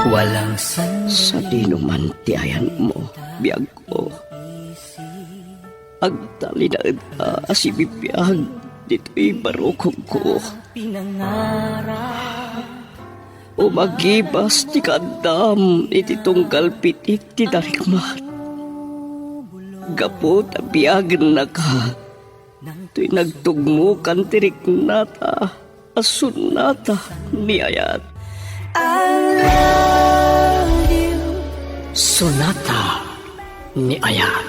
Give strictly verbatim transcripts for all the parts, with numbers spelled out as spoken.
Walang sandali. Sadino man ti ayanmo, biagko? Agtalinaedka a sibibiag ditoy barukongko. Pinangarap. Umagibas ti kaaddam iti tunggal pitik ti darikmat. Gapu ta biagennaka, toy nagtugmokan ti riknata a sonata ni ayat. I love you. Sonata ni ayat.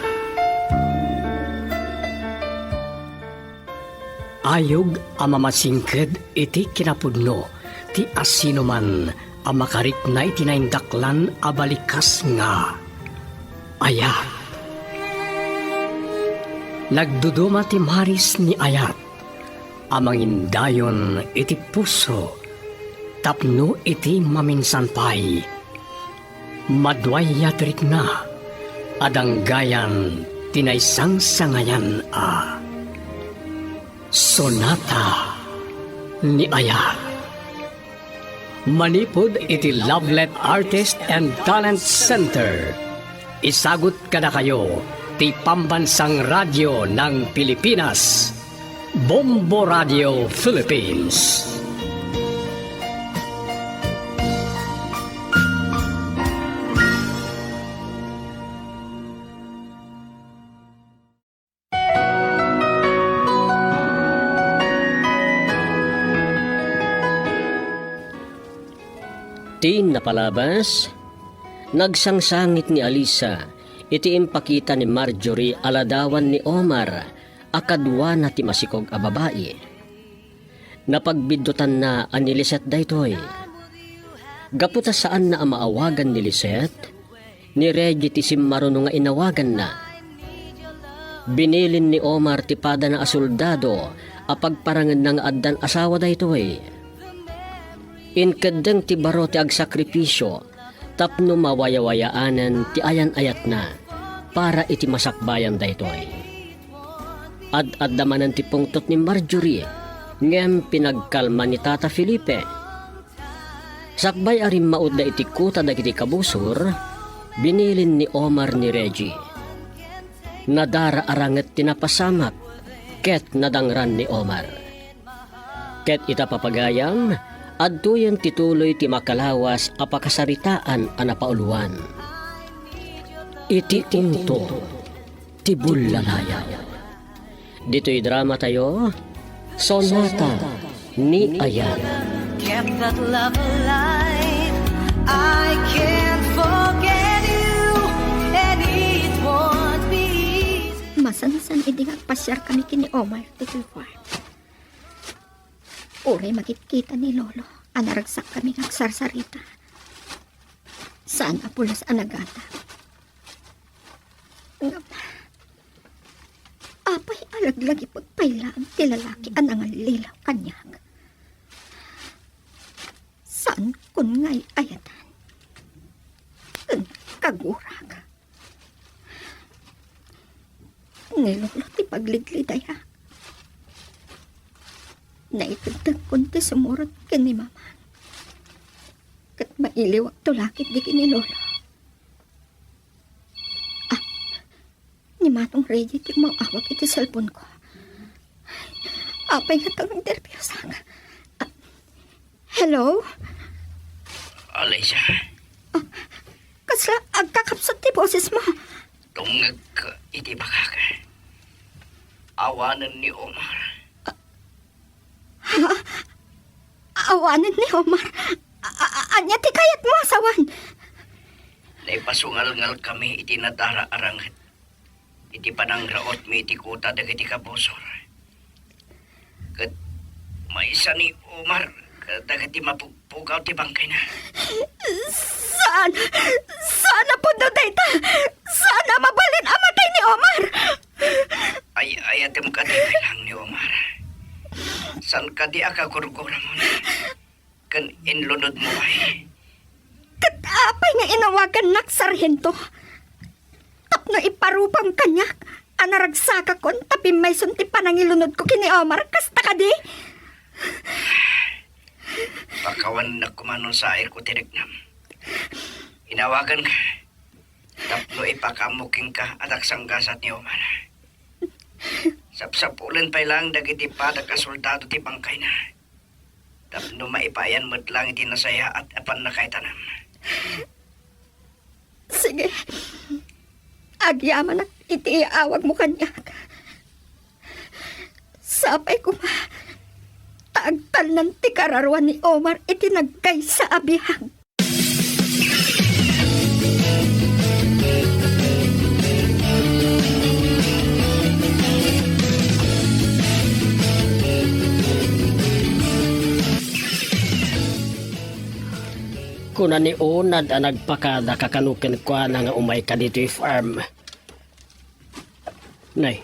Ayog a mamasingked iti kinapudno ti asinoman a makarikna iti naindaklan a balikas nga ayat. Nagduduma ti maris ni ayat a mangindayon iti puso tapno iti maminsan pay, maduayat rikna a danggayan ti naisangsangayan a Sonata ni Ayat. Manipud iti Lovelet Artist and Talent Center, isagut kadakayo ti Pambansang Radyo ng Pilipinas, Bombo Radio Philippines. Ti napalabas, nagsangsangit ni Alisa iti impakita ni Marjorie a ladawan ni Omar a kaduana ti masikog a babai. Napagbiddutanna a ni Lisette daytoy. Gapu ta saanna a maawagan ni Lisette, ni Reggie ti simmaruno nga inawaganna. Binilin ni Omar ti padana a soldado a pagparangenna nga addan asawa daytoy. Inkeddeng ti baro ti agsakripisio tapno mawayawayaanen ti ayan-ayatna para iti masakbayan daytoy. Ad-adda manen ti pungtot ni Marjorie, ngem pinagkalma ni Tata Felipe. Sakbay a rimmaudda iti kuta dagiti kabusor, binilin ni Omar ni Reggie. Nadara-aranget ti napasamak ket nadangran ni Omar. Ket ita, papagayam, adtoyen ti tuloy ti makalawas a pakasaritaan a napauluan. Iti unto ti bullalayaw. Ditoy drama tayo, Sonata ni Ayat. Kept that love alive. I can't forget you, and it won't be easy. Masansan idi nga agpasiar kami ken ni Omar ditoy farm. Uray makitkita ni Lolo a naragsak kami nga agsarsarita. Saan a pulos a nagata. Ngem, apay a laglagipek pay laeng ti lalaki a nangallilaw kaniak? Saankon nga ay-ayatan ken kagurak. Ni Lolo ti pagliglidayak. Naitegtegkon ti sumurot ken ni Mama. Ket mailiwakto la ketdi ken ni Lolo. Ah, ni Manong Reggie ti umaw-awag iti cellphone ko. Apay nga agnerbiosang. Ah, hello? Alisa? Ah, kasla agkakapsut ti boses mo? Tungngek iti bakak. Awanen ni Omar. Ha? Awanen ni Omar? A-, a-, a-, ania ti kayatmo a sawen? Naipasungalngal kami iti nadara a ranget iti panangrautmi iti kuta dagiti kabusor. Ket maysa ni Omar kadagiti mapugpugaw ti bangkayna. Saan, saan a pudno dayta! Saan a mabalin a matay ni Omar! Ay-ayatem kadi bilang ni Omar. Saan kadi a kagurguramon ken inlunodmo pay? Ket apay nga inawagannak sarhento? Tapno iparupam kaniak a naragsakakon ta pimmayson ti panangilunodko ken ni Omar, kasta kadi? Pakawannak koma no sairko ti riknam. Inawaganka tapno ipakaammo kenka a nagsanggasat ni Omar. Sapsapulen pay laeng dagiti padak a soldado ti bangkayna tapno maipayan met laeng iti nasayaat a pannakaitanam. Sige. Agyamanak iti iawagmo kaniak. Sapay koma ta agtalnan ti kararuan ni Omar iti nagkaysa a biag. Kuna ni Unad a nagpakada ka kano kenkuana nga umayka ditoy farm. Nay,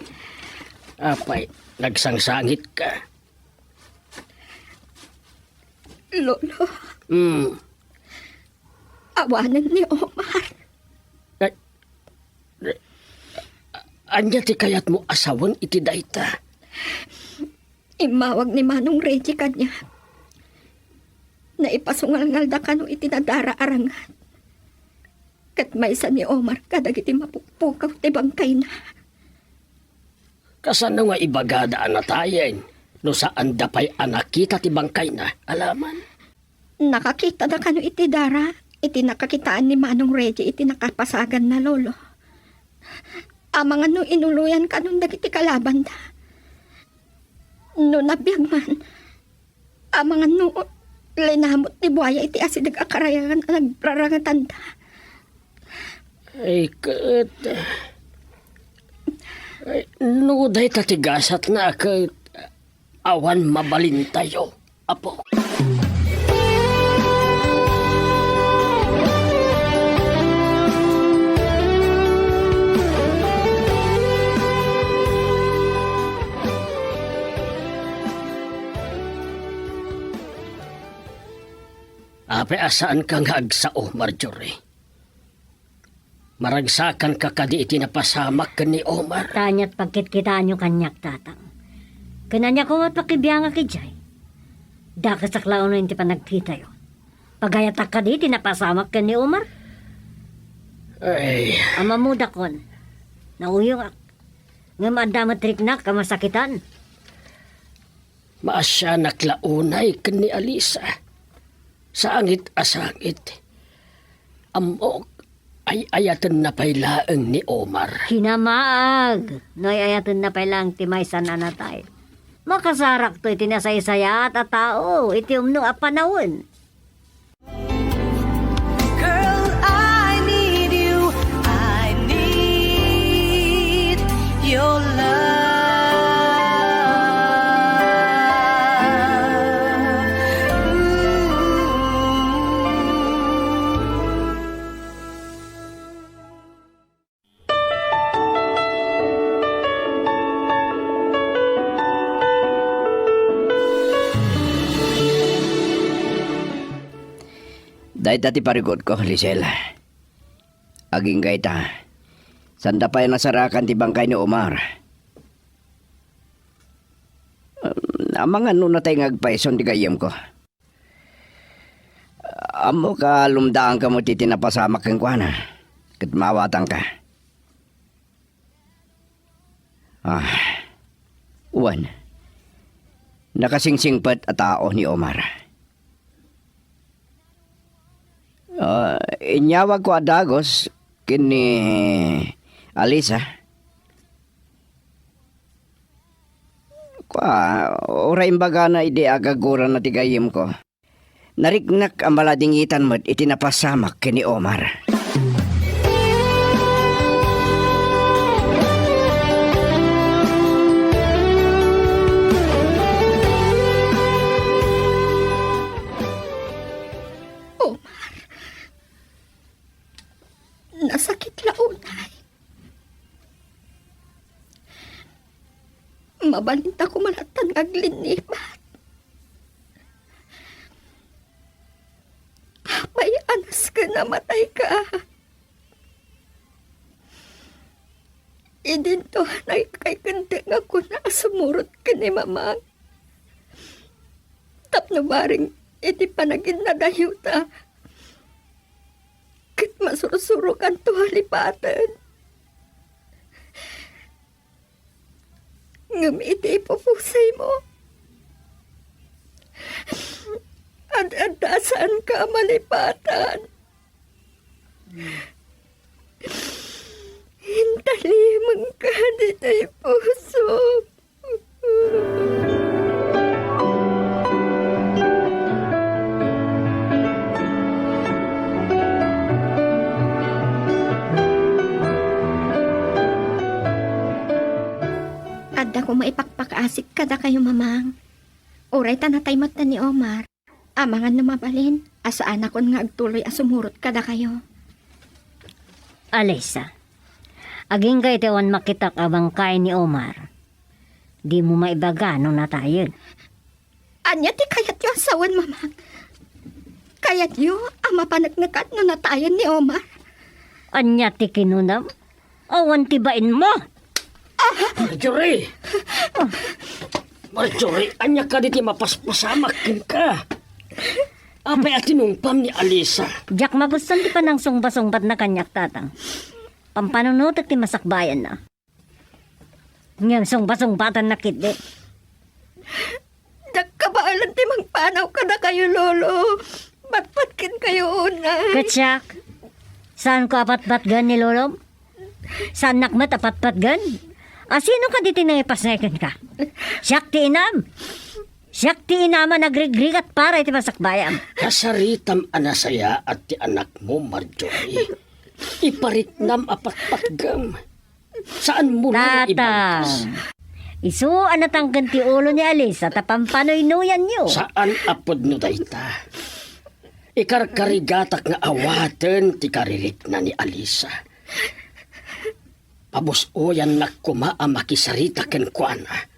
apay, nagsangsangitka? Lolo. Hmm. Awanen ni Omar. Ay, ania ti kayatmo a sawen iti dayta? Immawag ni Manong Reggie kaniak. Naipasungalngalda kano iti nadara a rangat. Ket maysa ni Omar kadagiti mapukpukaw ti bangkayna. Kasano nga ibagada a natayen no saanda pay a nakita ti bangkayna, alaman? Nakakitada kano iti dara iti nakakitaan ni Manong Reggie iti nakapasaganna, Lolo. Amangan no inuloyan kanon dagiti kalabanda. No nabiag man, amangan no linamut ti buaya iti asideg a karayagan a nagrarangatanda. Ay, ket, ay, no dayta ti gasatna, ket awan mabalintayo, Apo. Apay a saanka nga agsao, Marjorie? Maragsakanka kadi iti napasamak ken ni Omar? Ania ti pagkitkitaanyo kaniak, Tatang? Ken ania koma ti pakibiangak idiay? Dakesak la unay ti panagkitayo. Pagayatak kadi iti napasamak ken ni Omar? Ay. Ammomdakon. Nauyongak. Ngem adda met riknak a masakitan. Maasianak la unay ken ni Alisa. Sangit a sangit. Ammok, ay-ayatenna pay laeng ni Omar. Kinamaag no ay-ayatenna pay laeng ti maysa a natay. Makasarakto iti nasaysayaat a tao iti umno a panawen. Girl, I need you. I need your love. Ooh. Dayta ti parikutko, Lisel. Agingga ita, sanda pay a nasarakan ti bangkay ni Omar. Um, amangan no natay nga agpayson ti gayyemko. Ammok a lumdaanka met iti napasamak kenkuana, ket maawatangka. Ah, wen, nakasingsingpet a tao ni Omar. Ah, inyawagko a dagus ken ni Alisa. Kua, uray imbagana idi agagurana ti gayyemko. Nariknak a maladingitan met iti napasamak ken ni Omar. Omar, nasakit la unay. Mabalinta koma latta nga aglinnipat. Apay a nasken a matayka? Idinto, nagkaykente nga kuna a sumurot ken ni Mamang tapno bareng iti panaginnadayota. sursurokanto a lipaten. Ngem iti ipupusaymo, ad-adda a saanka a malipatan. Intalimengka ditoy puso. Adda koma ipakpakaasik kadakayo, Mamang. Uray ta natay met ni Omar. Amangan no mabalin, a saanakon nga agtuloy a sumurot kadakayo. Alisa, agingga iti awan makitak a bangkay ni Omar. Dimo maibaga no natayen. Ania ti kayatyo a sawen, Mamang? Kayatyo a mapaneknekan no natayen ni Omar? Ania ti kinunam? Awan ti bainmo! Marjorie! Marjorie, ania kadi ti mapaspasamak kenka? Apay a tinungpam ni Alisa? Diak magustuan ti panangsungba-sungbatna kaniak, Tatang. Pampanunotek ti masakbayanna. Ngem sungba-sungbatanna ketdi. Diak kabaelan ti mangpanaw kadakayo, Lolo. Patpatgenkayo unay. Ket siak, saanko a patpatgen ni Lolom? Saannak met a patpatgen? A, sino kadi ti nangipasngay kenka? Siak ti inam. Siak ti inam a nagrigrigat para iti masakbayam. Kasaritam a nasayaat ti anakmo, Marjorie. Ipariknam a patpatgem. Saanmo la nga ibantas. Isu a natangken ti ulo ni Alisa ta pampanuynuyanyo. Saan a pudno dayta. Ikarkarigatak nga awaten ti karirikna ni Alisa. Pabus-oyannak koma a makisarita kenkuana.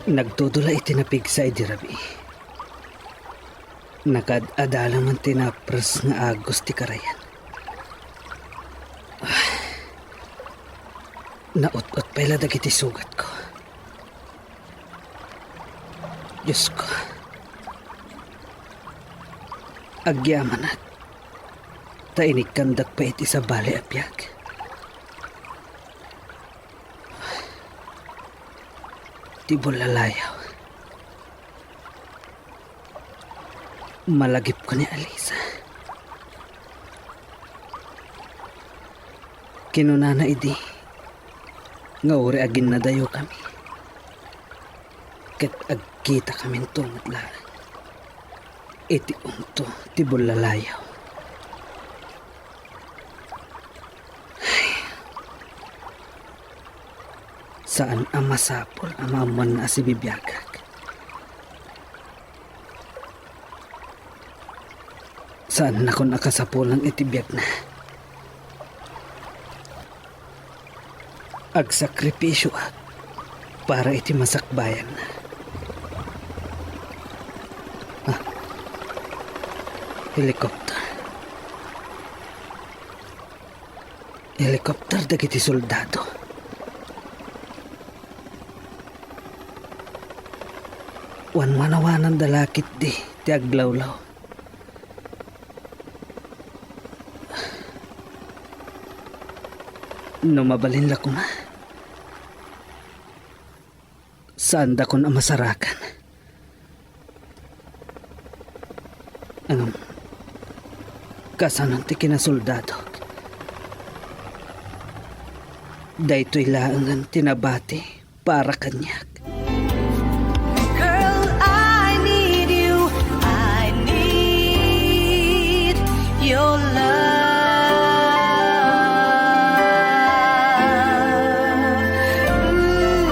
Nagtudo la iti napigsa idi rabii. Nakaad-adalamen ti napres nga agos ti karayan. Ah, naut-ot pay la dagiti sugatko. Diosko, agyamanak ta inikkandak pay iti sabali a biag. Ti bullalayaw. Malagipko ni Alisa. Kinunana idi nga uray aginnadayokami ket agkitakaminto met laeng iti umto ti bullalayaw. Saan a masapul a maammoanna a sibibiagak. Saannakon a kasapulan iti biagna. Agsakripisioak para iti masakbayanna. Ah, helicopter. Helicopter dagiti soldado. Wanwanawananda la ketdi ti aglawlaw. No mabalin la koma, saandakon a masarakan. Ngem, kasano ti kinasoldadok? Daytoy laengen ti nabati para kaniak. Girl, I need you. I need your love. Ooh.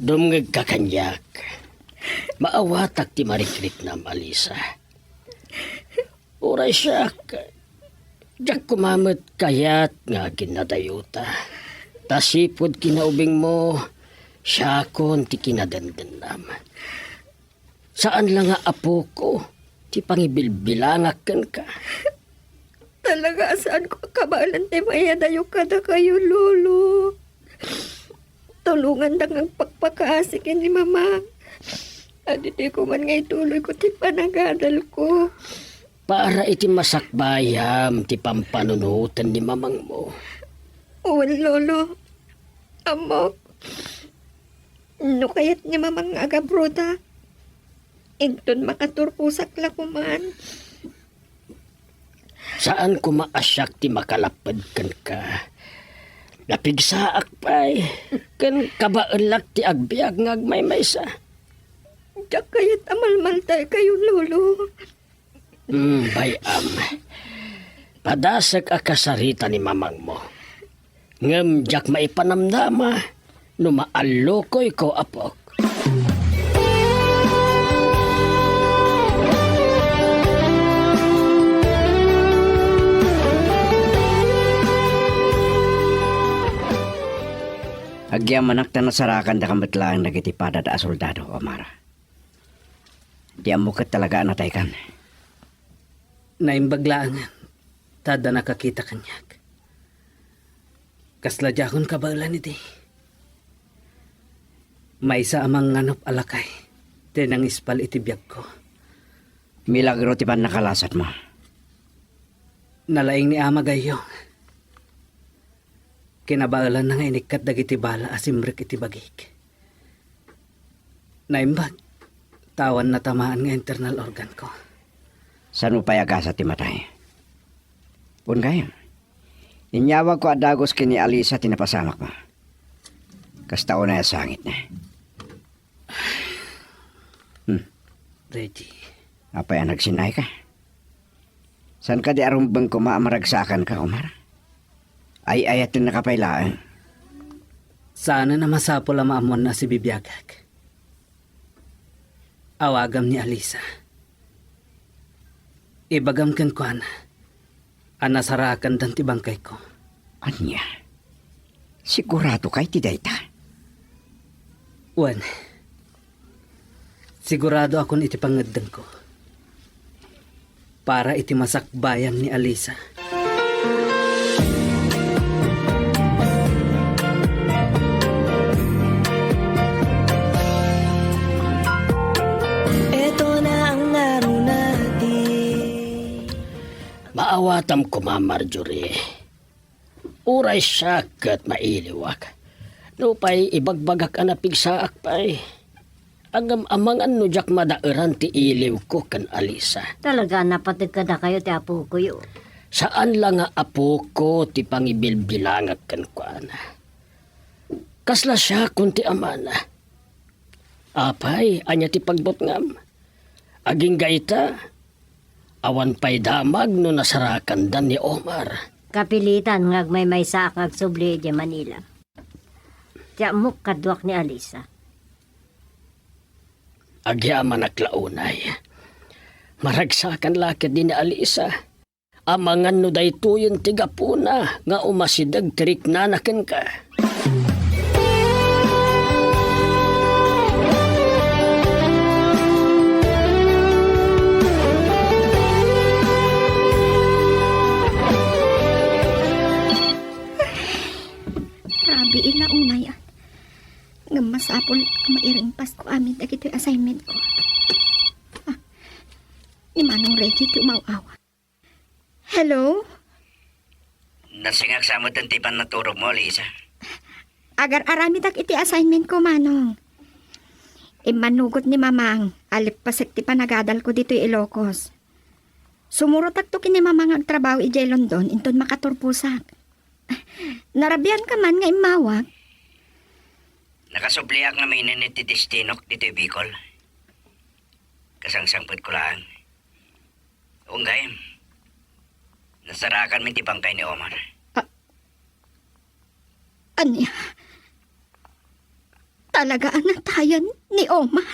Dumngegka kaniak. Maawatak ti marikriknam, Alisa. Uray siak, Diak koma met kayat nga aginnadayota. Ta sipud kinaubingmo, siakon ti kinadendennam. Saan la nga apoko ti pangibilbilangak kenka. Talaga a saanko a kabaelan ti mayadayo kadakayo, Lolo. Tulonganda nga agpakpakaasi ken ni Mamang. Adda dayta koma nga ituloyko ti panagadalko. Para iti masakbayam ti pampanunoten ni mamangmo. Wen, Lolo. Ammok. No kayat ni Mamang nga agabroda, inton makaturposak la koman. Saan koma a siak ti makalapped kenka. Napigsaak pay, ken kabaelak ti agbiag nga agmaymaysa. Diak kayat a malmaltaykayo, Lolo. Hmm, bay-am. Padasek a kasarita ni mamangmo. Ngem diak maipanamnama no maallukoyko, apok. Agyamanak ta nasarakandaka met laeng dagiti padada a soldado, Omar. Di ammo ket talaga a nataykan. Naimbag laengen ta adda nakakita kaniak. Kasla diakon kabaelan idi. Maysa a mangnganop a lakay ti nangispal iti biagko. Milagro ti pannakalasatmo. Nalaing ni Ama Gayong. Kinabaelanna nga inikkat dagiti bala a simrek iti bagik. Naimbag, ta awan natamaan nga internal organko. Saan pay a gasat ti matay? Wen gayam, inyawagko a dagus ken ni Alisa ti napasamakmo. Kasta unay a sangitna. Hmm. Reggie. Apay a nagsin-ayka? Saan kadi a rumbeng koma a maragsakanka, Omar? Ay-ayatennaka pay laeng. Saanen a masapul a maammoanna a sibibiagak. Awagam ni Alisa. Ibagam kenkuana a nasarakandan ti bangkayko. Ania? Sigurado ka iti dayta? Wen, siguradoakon iti pangngeddengko para iti masakbayan ni Alisa. Eto na ang narunati. Maawatam koma, Marjorie. Uray siak ket mailiwak. Nupay ibagbagak a napigsaak pay. Ngem amangan no diak madaeran ti iliwko ken Alisa. Talaga a napateg kadakayo ti apokoyo. Saan la nga apoko ti pangibilbilangak kenkuana. Kasla siakon ti amana. Apay, ania ti pagbutngam? Agingga ita, awan pay damag no nasarakandan ni Omar. Kapilitan nga agmaymaysaak nga agsubli idiay Manila. Ti ammok, kaduak ni Alisa. Agyamanak la unay. Maragsakan la ketdi ni Alisa. Amangan no daytoyen ti gapuna nga umasideg ti riknana kenka. Grabe, ila unay, ah. Ngem masapul a mairingpasko amin dagitoy assignment ko. Ah, ni Manong Reggie ti umaw-aw. Hello? Nasingak sa met ti pannaturogmo, Alisa. Agar-aramidak iti assignment ko, Manong. Immanugot ni Mamang a lippasek ti panagadalko ditoy Ilocos. Sumurotakto ken ni Mamang nga agtrabaho idiay London inton makaturposak. Narabianka man nga immawag? Nakasubliak ngamin iti destinok ditoy Bicol. Kasangsangpetko laeng. Unggayem, nasarakanmi ti bangkay ni Omar. A-, ania? Talaga a natayan ni Omar?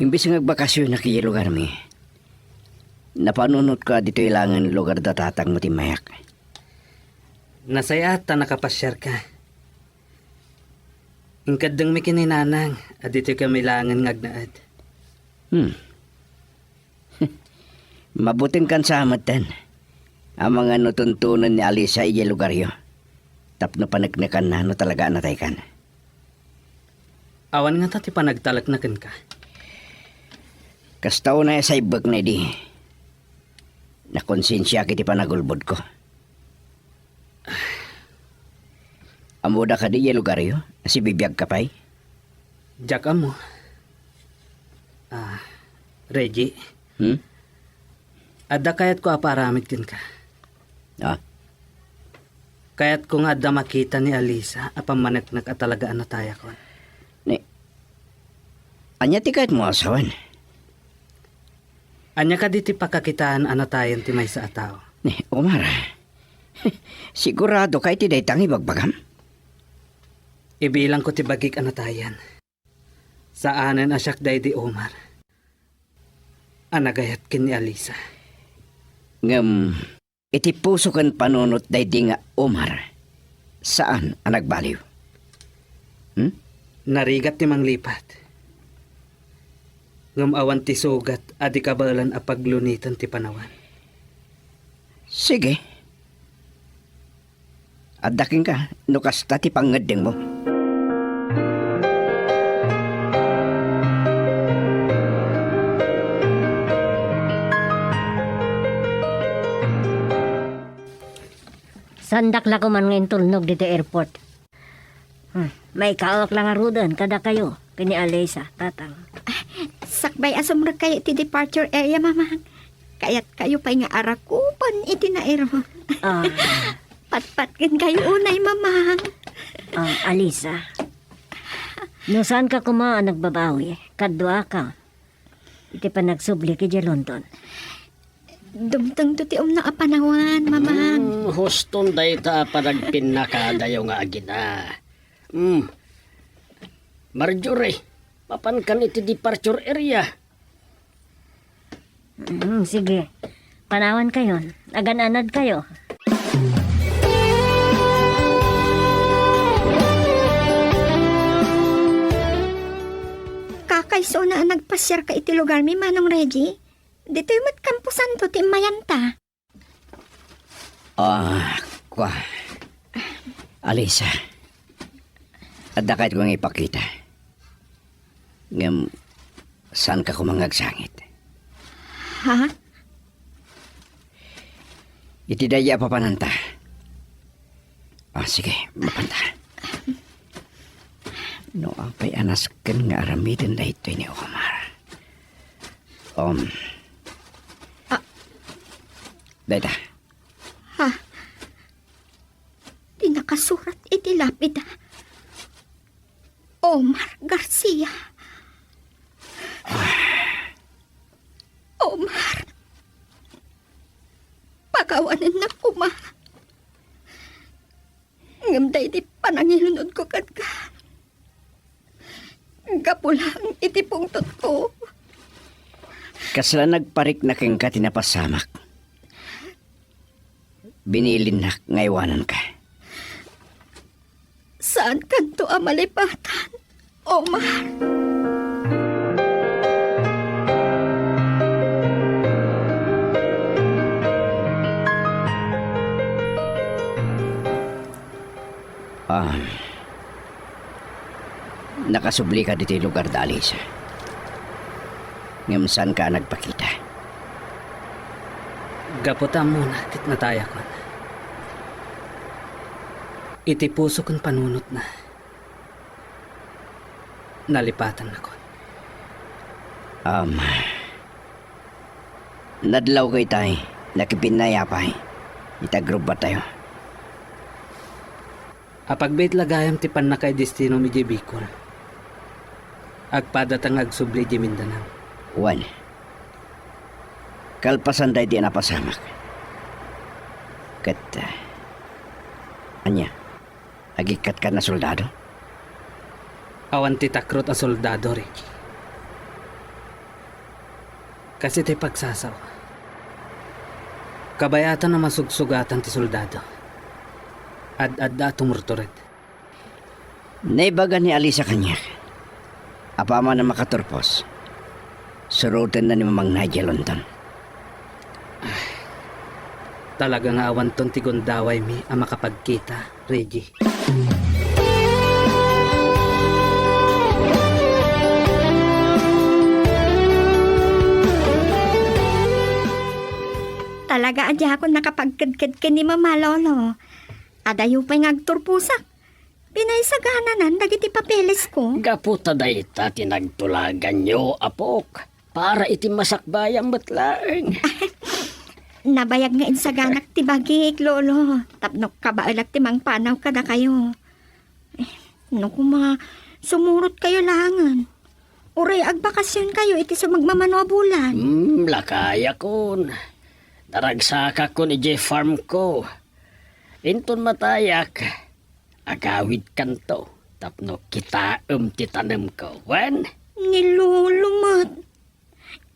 Bisan nga agbakasionak idiay lugarmi, napanunotko a ditoy laengen lugar da tatangmo timmayak. Nasayaat ta nakapasiarka. Inkeddengmi ken ni Nanang a ditoy kami laengen nga agnaed. Hmm. Mabutingkan sa metten. Amangan no tuntunen ni Alisa idiay lugaryo tapno paneknekanna no talaga a nataykan. Awan ngata ti panagtalekna kenka? Kasta unay a saibbekna idi, nakonsensiak iti panagulbodko. Ammoda kadi idiay lugaryo a sibibiagka pay? Diak ammo. Ah, Reggie. Hmm? Adda kayatko a paaramid kenka. Ah? Kayatko nga adda makita ni Alisa a pammaneknek a talaga a natayakon. Ni, ania ti kayatmo a sawen? Ania kadi ti pakakitaan a natayen ti maysa a tao? Ni, Omar, siguradoka iti dayta nga ibagbagam? Ibilangko ti bagik a natayen. Saanen a siak daydi Omar a nagayat ken ni Alisa. Ngem iti puso ken panunot daydi nga Omar, saan a nagbaliw. Hmm? Narigat ti manglipat. Ngem awan ti sugat a di kabaelan a pagluniten ti panawen. Sige. Adda kenka no kasta ti pangngeddengmo. Saandak la koman nga intulnog ditoy airport. Hmm, maikaawak la ngaruden kadakayo ken ni Alisa, Tatang. Ah, sakbay a sumrekkayo iti departure area, Mamang. Kayatkayo pay nga arakupan iti nairo. Ah. Patpatkenkayo unay, Mamang. Ah, Alisa. No saanka koma a nagbabawi, kaduaka iti panagsubli idiay London. Dumtengto ti umno a panawen, Mamang. Hmm, huston dayta a panagpinnakadayo nga agina. Hmm. Marjorie, mapankan iti departure area. Hmm, sige. Panawankayon. Agan-anadkayo. Kakaysona a nagpasiarka iti lugarmi, Manong Reggie. Ditoy met kamposanto ti immayanta. Ah, kua. Alisa, adda kayatko nga ipakita. Ngem, saanka koma nga agsangit? Ha? Iti daydi a papananta. Ah, sige, mapanta. No apay a nasken nga aramiden daytoy ni Omar. Um. Ah. Dayta. Ha? Ti nakasurat iti lapida. Omar Garcia. Omar. Pakawanennak koma. Ngem daydi panangilunodko kenka, gapu laeng iti pungtotko. Kasla nagparikna kenka ti napasamak. Binilinnak nga aywananka. Saankanto a malipatan, Omar. Ah, nakasublika ditoy lugar da Alisa. Ngem saanka a nagpakita? Gapu ta ammona ti natayakon. Iti puso ken panunotna, nalipatannakon. Um, nadlawko itay, nakipinnay apay, iti agrubbattayo. Apagbiit la gayam ti pannakaidestinom idiay Bicol. Agpadata nga agsubli idiay Mindanao. Wen, kalpasan daydi a napasamak. Ket, ah, ania, agikkatka a soldado? Awan ti takrot a soldado, Ricky. Kas iti pagsasao, kabayatan a masugsugatan ti soldado. Ad-adda a tumurtured. Naibaga ni Alisa kaniak, apaman a makaturpos, surotenna ni Mamang Nigel unton. Talaga nga awanton ti gundawaymi a makapagkita, Reggie. Talaga a diakon nakapagkedked ken ni Mama, Lolo. Adayo pay nga agturposak. Pinaisagananan dagiti papelesko. Gapu ta dayta ti nagtulaganyo, apok, para iti masakbayam met laeng. Nabayag nga insaganak ti bagik, Lolo, tapno kabaelak ti mangpanaw kadakayo. Eh, no koma, sumurotkayo laengen. Uray agbakasionkayo iti sumagmamano a bulan. Hmm, lakayakon. Naragsakakkon idiay farmko. Inton matayak, agawidkanto tapno kitaem ti tanemko. Wen? Ni Lolo met.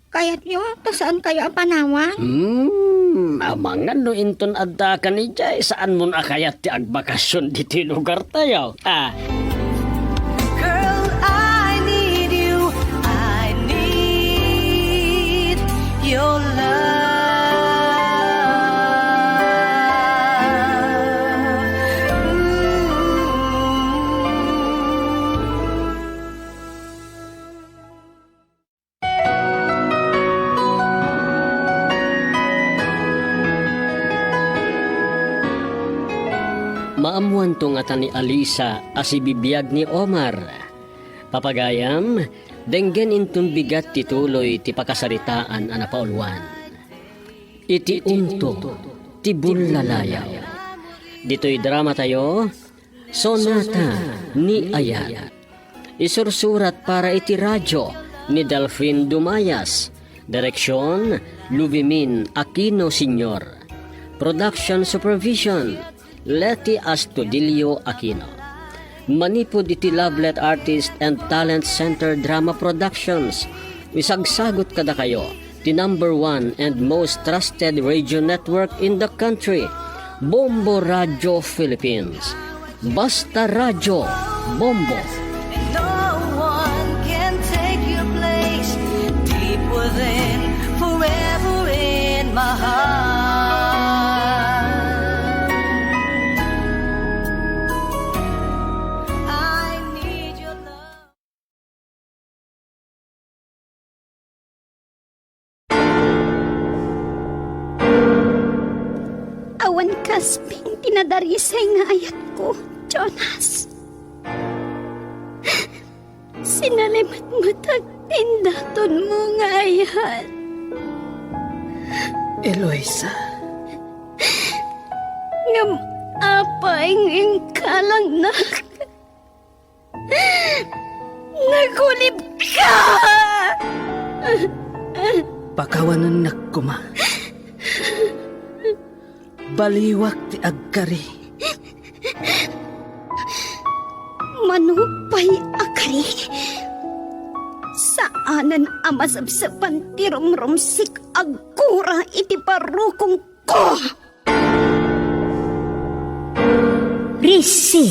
Kayatyo ta saankayo a panawan? Hmm, amangan no inton addakan idiay, saanmon a kayat ti agbakasion ditoy lugartayo. Ah. Girl, I need you. I need your love. Ooh. Maammoanto ngata ni Alisa a sibibiag ni Omar. Papagayam, denggen inton bigat ti tuloy ti pakasaritaan a napauluan. Iti unto ti bullalayaw. Ditoy dramatayo, Sonata ni Ayat. Isursurat para iti radio ni Delfin Dumayas. Direksyon, Lubimin Aquino Senior. Production supervision, Leti Astudillo Aquino. Manipud iti Lovelet Artist and Talent Center Drama Productions, isagsagut kadakayo ti number one and most trusted radio network in the country, Bombo Radio Philippines. Basta Radio Bombo. No one can take your place. Deep within, forever in my heart. I need your love. Awan kasping ti nadarisay nga ayatko, Jonas. Sinalimetmetak ti indatonmo nga ayat. Eloisa. Ngem apay nga inkalangnak? Nagulibka! Pakawanennak koma. Baliwak ti agkari. Mano pay a kari? Saanen a masepsepan ti rumrumsik a gura iti barukongko! Risi.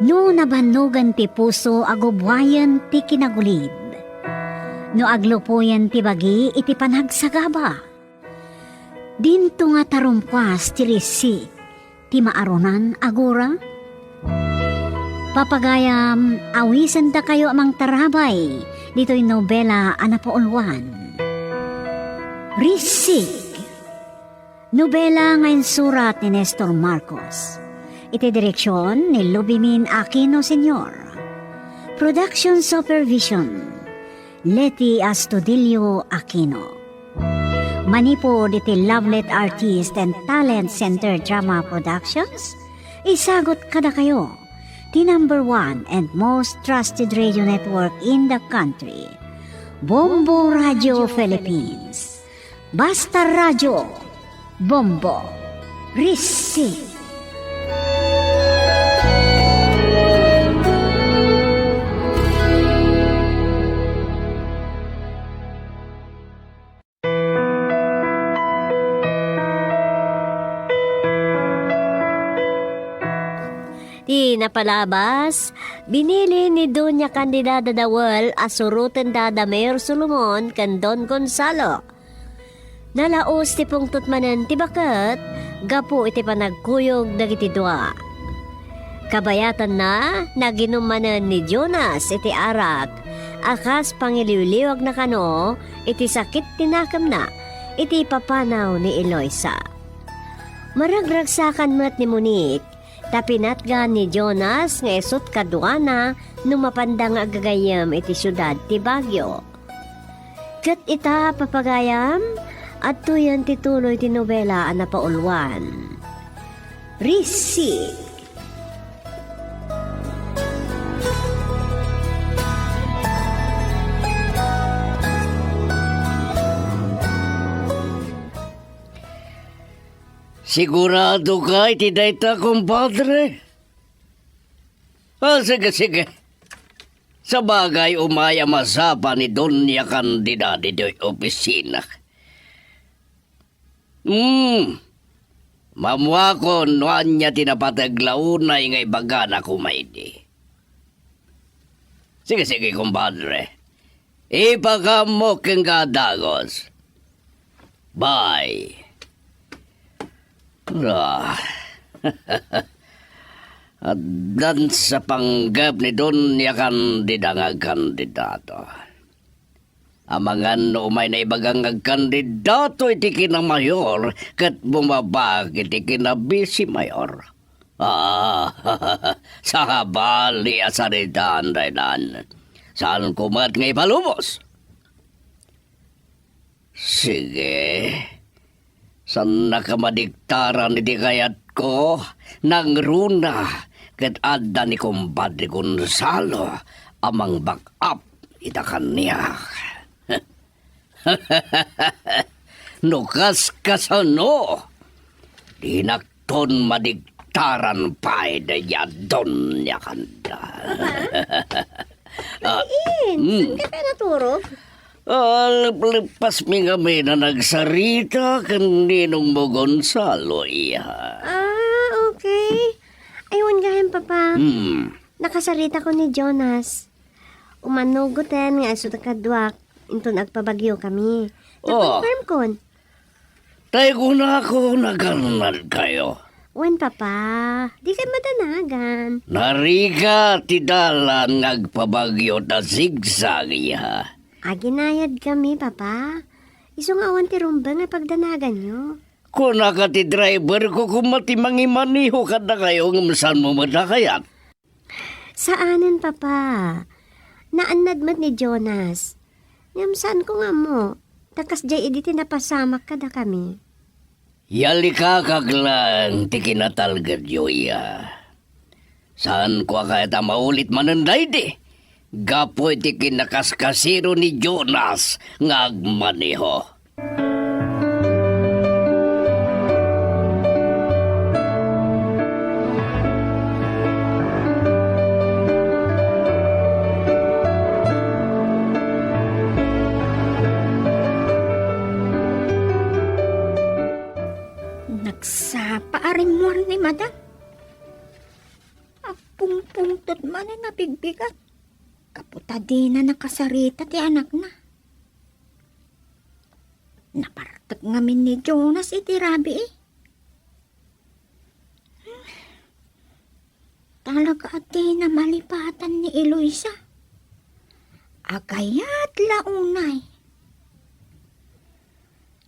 No nabannogan ti puso, agubbuayen ti kinagulib. No aglupoyen ti bagi iti panagsagaba. Dinto nga tarumkuas ti risi ti maarunan a gura. Papagayam, awisendakayo a mangtarabay ditoy nobela a napauluan. Risig. Nobela nga insurat ni Nestor Marcos. Iti direksyon ni Lubimin Aquino Senior. Production supervision, Leti Astudillo Aquino. Manipud iti Lovelet Artist and Talent Center Drama Productions, isagut kadakayo ti number one and most trusted radio network in the country, Bombo Radio Philippines. Basta Radio, Bombo, Risi. Ti napalabas, binili ni Doña Candida da Dawel a surotenda da Mayor Solomon ken Don Gonzalo. Nalaus ti pungtot manen ti baket gapu iti panagkuyog dagiti dua. Kabayatanna, naginum manen ni Jonas iti arak a kas pangiliwliwagna kano iti sakit ti nakemna iti ipapanaw ni Eloisa. Maragragsakan met ni Monique ta pinatgan ni Jonas nga isut' kaduana no mapanda nga aggagayyem iti siudad ti Baguio. Ket ita, papagayam, adtoyen ti tuloy ti nobela a napauluan. Receipt. Sigurado ka iti dayta, kumpadre? Ah, sige, sige. Sabagay, umay a masapa ni Doña Candida ditoy opisina. Hmm. Mammuakon no ania ti napateg la unay nga ibagana koma idi. Sige, sige, kumpadre. Ipakaammo kenka a dagus. Bye. Ah. Addan sa panggep ni Doña Candida nga agkandidato. Amangan no umay naibaga nga agkandidato iti kinamayor ket bumabag iti kinabisi mayor. Ah, sabali a saritaan daytan. Saanko met nga ipalubos? Sige. Saannaka madiktaran iti kayatko, nangruna, ket adda ni Kumpadre Gonzalo a mang-back up ita kaniak. No kaskasano, dinakton madiktaran pay dayta Doña Candida. Papa? Ah, Diin, mm. Saan ka kaya naturog? Ah, lep-, lepasmi ngamin a nagsarita ken ninongmo Gonzalo, iha. Ah, okay. Ay, wen gayam, Papa. Hmm. Nakasarita ko ni Jonas. Umanugoten nga isu ta kaduak, inton agpabagyo kami. Oh. Na-confirm kon. Tay kunako, nagannad kayo. Wen, Papa, di kay madanagan. Narigat ti dalan nga agpabagyo ta zigzag, iha. Aginayad kami, Papa. Isu nga awan ti rumbeng nga pagdanaganyo. Kunaka ti driver ko koma ti mangimaneho kadakayo ngem saanmo met a kayat? Saanen, Papa. Naannad met ni Jonas. Ngem saanko nga ammo, ta kasdiay idi ti napasamak kadakami. Yalikakak laeng ti kinatalgedyo, iha. Saanko a kayat a maulit manen daydi, gapu iti kinakaskasiro ni Jonas nga agmaneho. Nagsapa a rimmuar ni Madam. Agpungpungtot manen a bigbigat. Gapu ta dina nakasarita ti anakna. Napartek ngamin ni Jonas iti rabii. Talaga a dina malipatan ni Eloisa. Agayat la unay.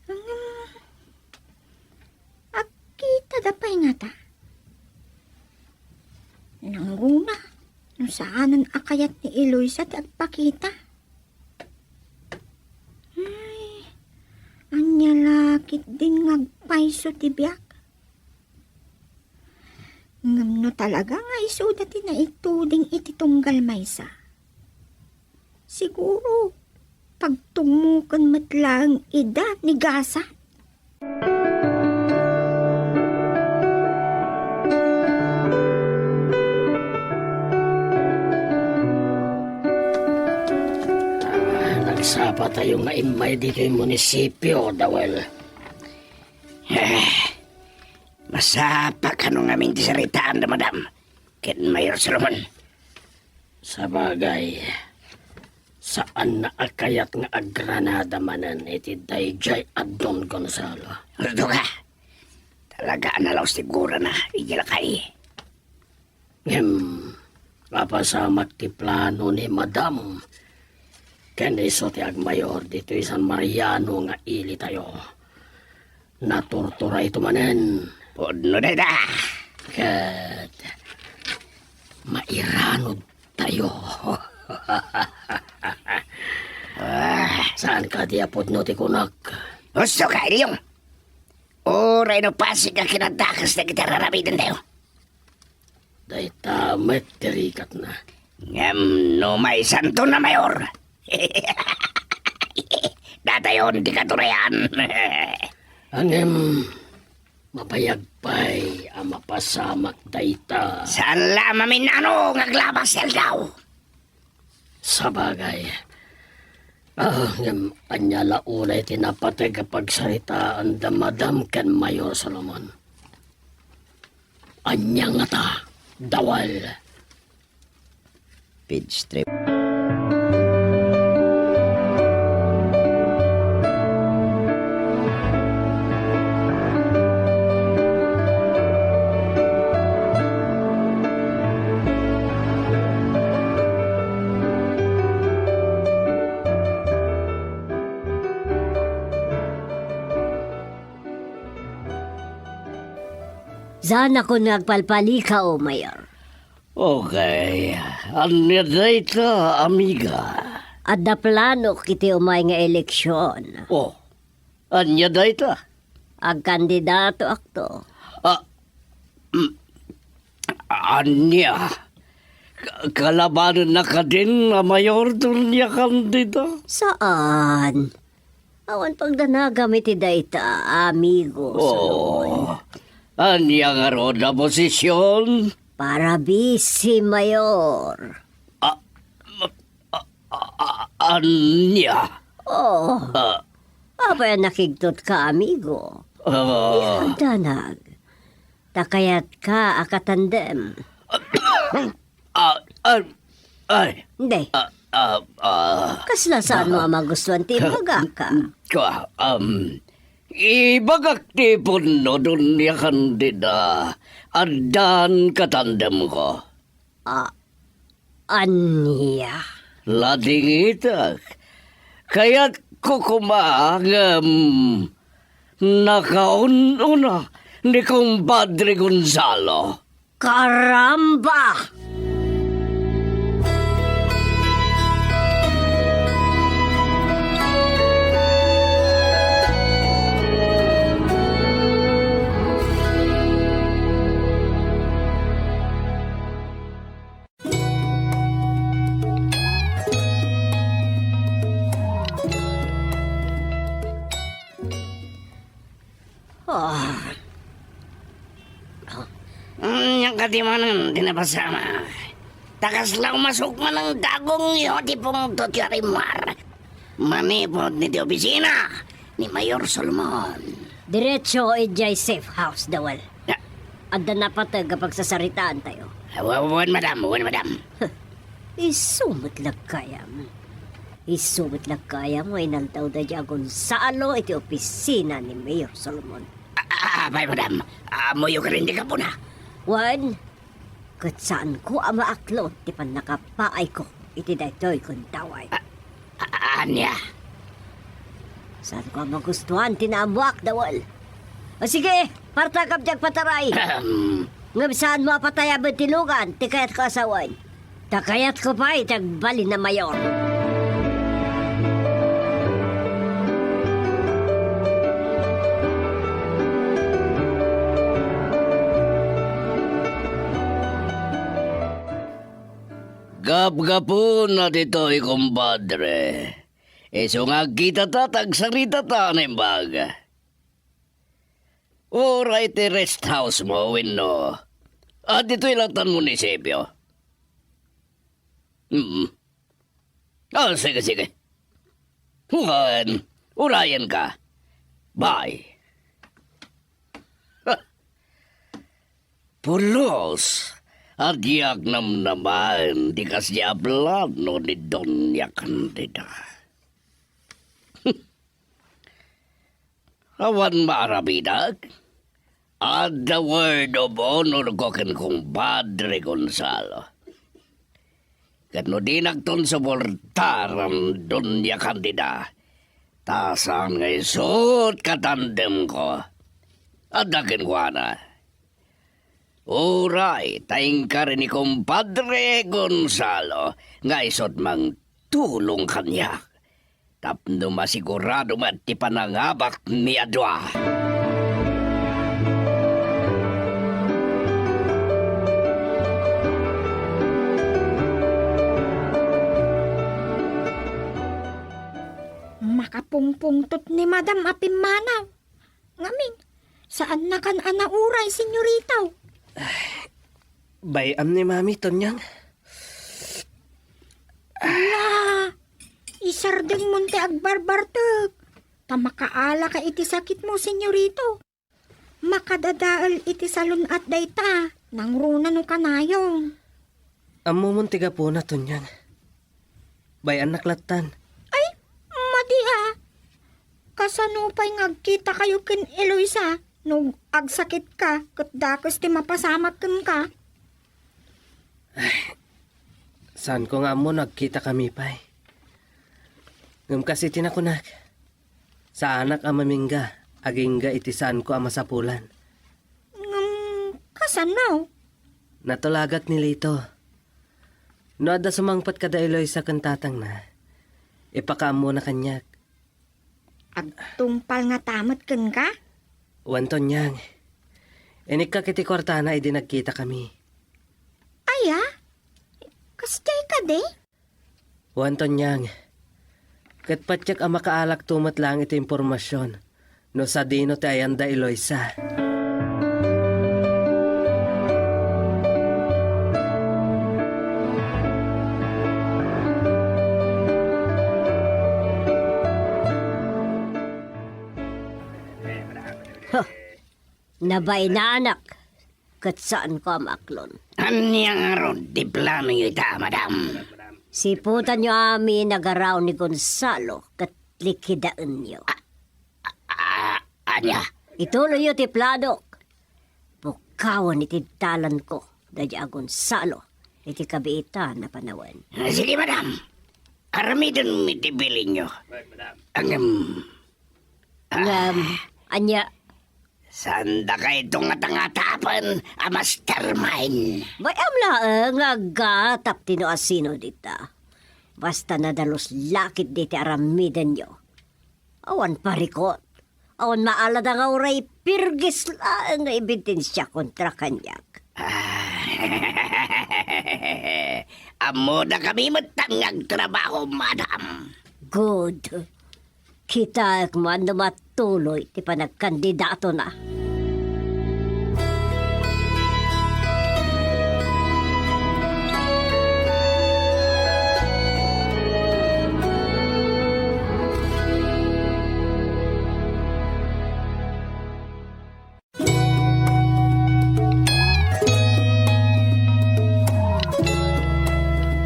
Ngem, agkitada pay ngata? Nangruna no saanen a kayat ni Eloisa ti agpakita. Ay, ania la ketdin nga agpayso ti biag? Ngem no talaga nga isuda ti naituding iti tunggal maysa, siguro, pagtungmoken met laeng ida ni Gasa. Ah, nagsapa tayo nga immay ditoy munisipyo, Dawel. Eh, masapa kano ngamin ti saritaan da, madam? ken Mayor Solomon. Sabagay, saanna a kayat nga agranada manen iti daydiay a Don Gonzalo. Husto ka? Talaga a nalaos ti gurana, idiay lakay. Ngem, napasamak ti plano ni Madam ken isu ti agmayor ditoy San Mariano nga ilitayo. Natorturayto manen. Pudno dayta. Ket mairanod tayo. Ah. Saan kadi a pudno ti kunak? Husto ka, Eliong. Uray no pasig a kinadakes dagiti ar-aramiden tayo. Dayta met ti rikatna. Ngem no maysanto na, Mayor, datayon ti katurayan. Ngem, mabayag pay a mapasamak dayta. Saan la a maminano nga aglabas ti aldaw. Sabagay. Ah, ngem ania la unay ti napateg a pagsaritaan da Madam ken Mayor Solomon? Ania ngata, Dawal? Page three. Saanakon nga agpalpalikaw, Mayor. Okay. Ania dayta, amiga? Adda planok iti umay nga eleksion. Oh, ania dayta? Agkandidatoakto. Ah, mm, ania? Ka-, kalabanenna kadin a mayor, Doña Candida? Saan. Awan pagdanagam iti dayta, amigo Solomon. Oh, ania ngarud a posision? Para vice mayor. Ah, ah, ah, ah, ania? Oh. Ah. Apay a nakigtot ka, amigo? Ah. Di ka agdanag. Ta kayatka a katandem. Ah, ah, ay. Hindi. Ah, ah, ah. Kasla saanmo a magustuan ti ibagak? Ka, um, ibagak ti pudno, Doña Candida. Addan katandemko. Ah, ania? Ladingitek. Kayatko koma ngem nakaun-una ni Kumpadre Gonzalo. Karamba! Ah. Ania kadi manen ti napasamak? Ta kasla umasok manen dagongyo ti pungtotyo a rimmuar manipud iti opisina ni Mayor Solomon. Diretso idiay safe house, Dawal. Ah. Adda napateg a pagsasaritaantayo. Ah, wa-, wen, madam, wen, madam. Huh. Isu met la gayam. Isu met la gayam nga inaldaw daydiay a Gonzalo iti opisina ni Mayor Solomon. Ah, ah, apay, madam? Ammoyo kadin ti gapuna? Wen, ket saanko a maaklon ti pannakapaayko iti daytoy gundaway. Ah, ah, ania? Saanko a magustuan ti naammoak, Dawal. O sige, partakam ti agpataray. Ahem. Ngem saanmo a patayaben ti lugan ti kayatko a sawen. Ta kayatko pay ti agbalin a mayor. Gapgapuna ditoy, kumpadre. Isu nga agkitata ta agsaritata a naimbag. Uray ti rest house mo wenno adda ditoy lattan munisipio. Mm. Ah, sige, sige. Wen, urayenka. Bye. Ha. Pulos. Diak namnamaen ti kasdi a plano ni Doña Candida. Awan maaramidak. Adda word of honor ko ken kumpadre Gonzalo. Ket no dinakton suportaran Doña Candida, ta saan nga isu ti katandemko, adda kenkuana. Uray ta inkari ni kumpadre Gonzalo nga isu ti mangtulong kaniak tapno masigurado met ti panangabakmi a dua. Makapungpungtot ni Madam a pimmanaw. Ngamin, saannakan a nauray, senyorito. Bay-am ni Mami, Tonyang. Ala, isardengmon ti agbarbartek. Ta makaalaka iti sakitmo, senyorito. Makadadael iti salun-at dayta, nangruna no kanayon. Ammomon ti gapuna, Tonyang. Bay-annak lattan. Ay, madi a. Kasano pay nga agkitakayo ken Eloisa no agsakitka ket dakes ti mapasamak kenka? Ay, saanko nga ammo no agkitakami pay. Ngem kas iti nakunak, saanak a mamingga agingga iti saanko a masapulan. Ngem kasano? Natulagak ni Lito. No adda sumangpet kada Eloisa ken tatangna, ipakaammona kaniak. Agtungpal ngata met kenka? Wen, Tonyang. Inikkak iti kuartana idi nagkitakami. Aya? Kasdiay kadi? Wen, Tonyang. Ket patiek a makaalakto met laeng iti impormasion no sadino ti ayan da Eloisa. Huh. Nabainanak, ket saanko a maaklon. Ania ngarud ti planoyo ita, madam? Siputanyo amin a garaw ni Gonzalo ket likidaenyo. A-, a-, ania? Ituloyyo ti planok. Pukawen iti dalanko daydi a Gonzalo iti kabiitan a panawen. Sige, madam. Aramidenmi ti bilinyo. Ngem, Ngem, ania? Saan dakayto nga tangatapen a mastermind? Bay-am laeng nga aggatap ti no asino dita. Basta nadalus la ketdi ti aramidenyo. Awan parikot. Awan maalada nga uray pirgis laeng nga ebidensya kontra kaniak. Ah, ammodakami met nga agtrabaho, madam. Good. Kitaek man no matuloy ti panagkandidatona.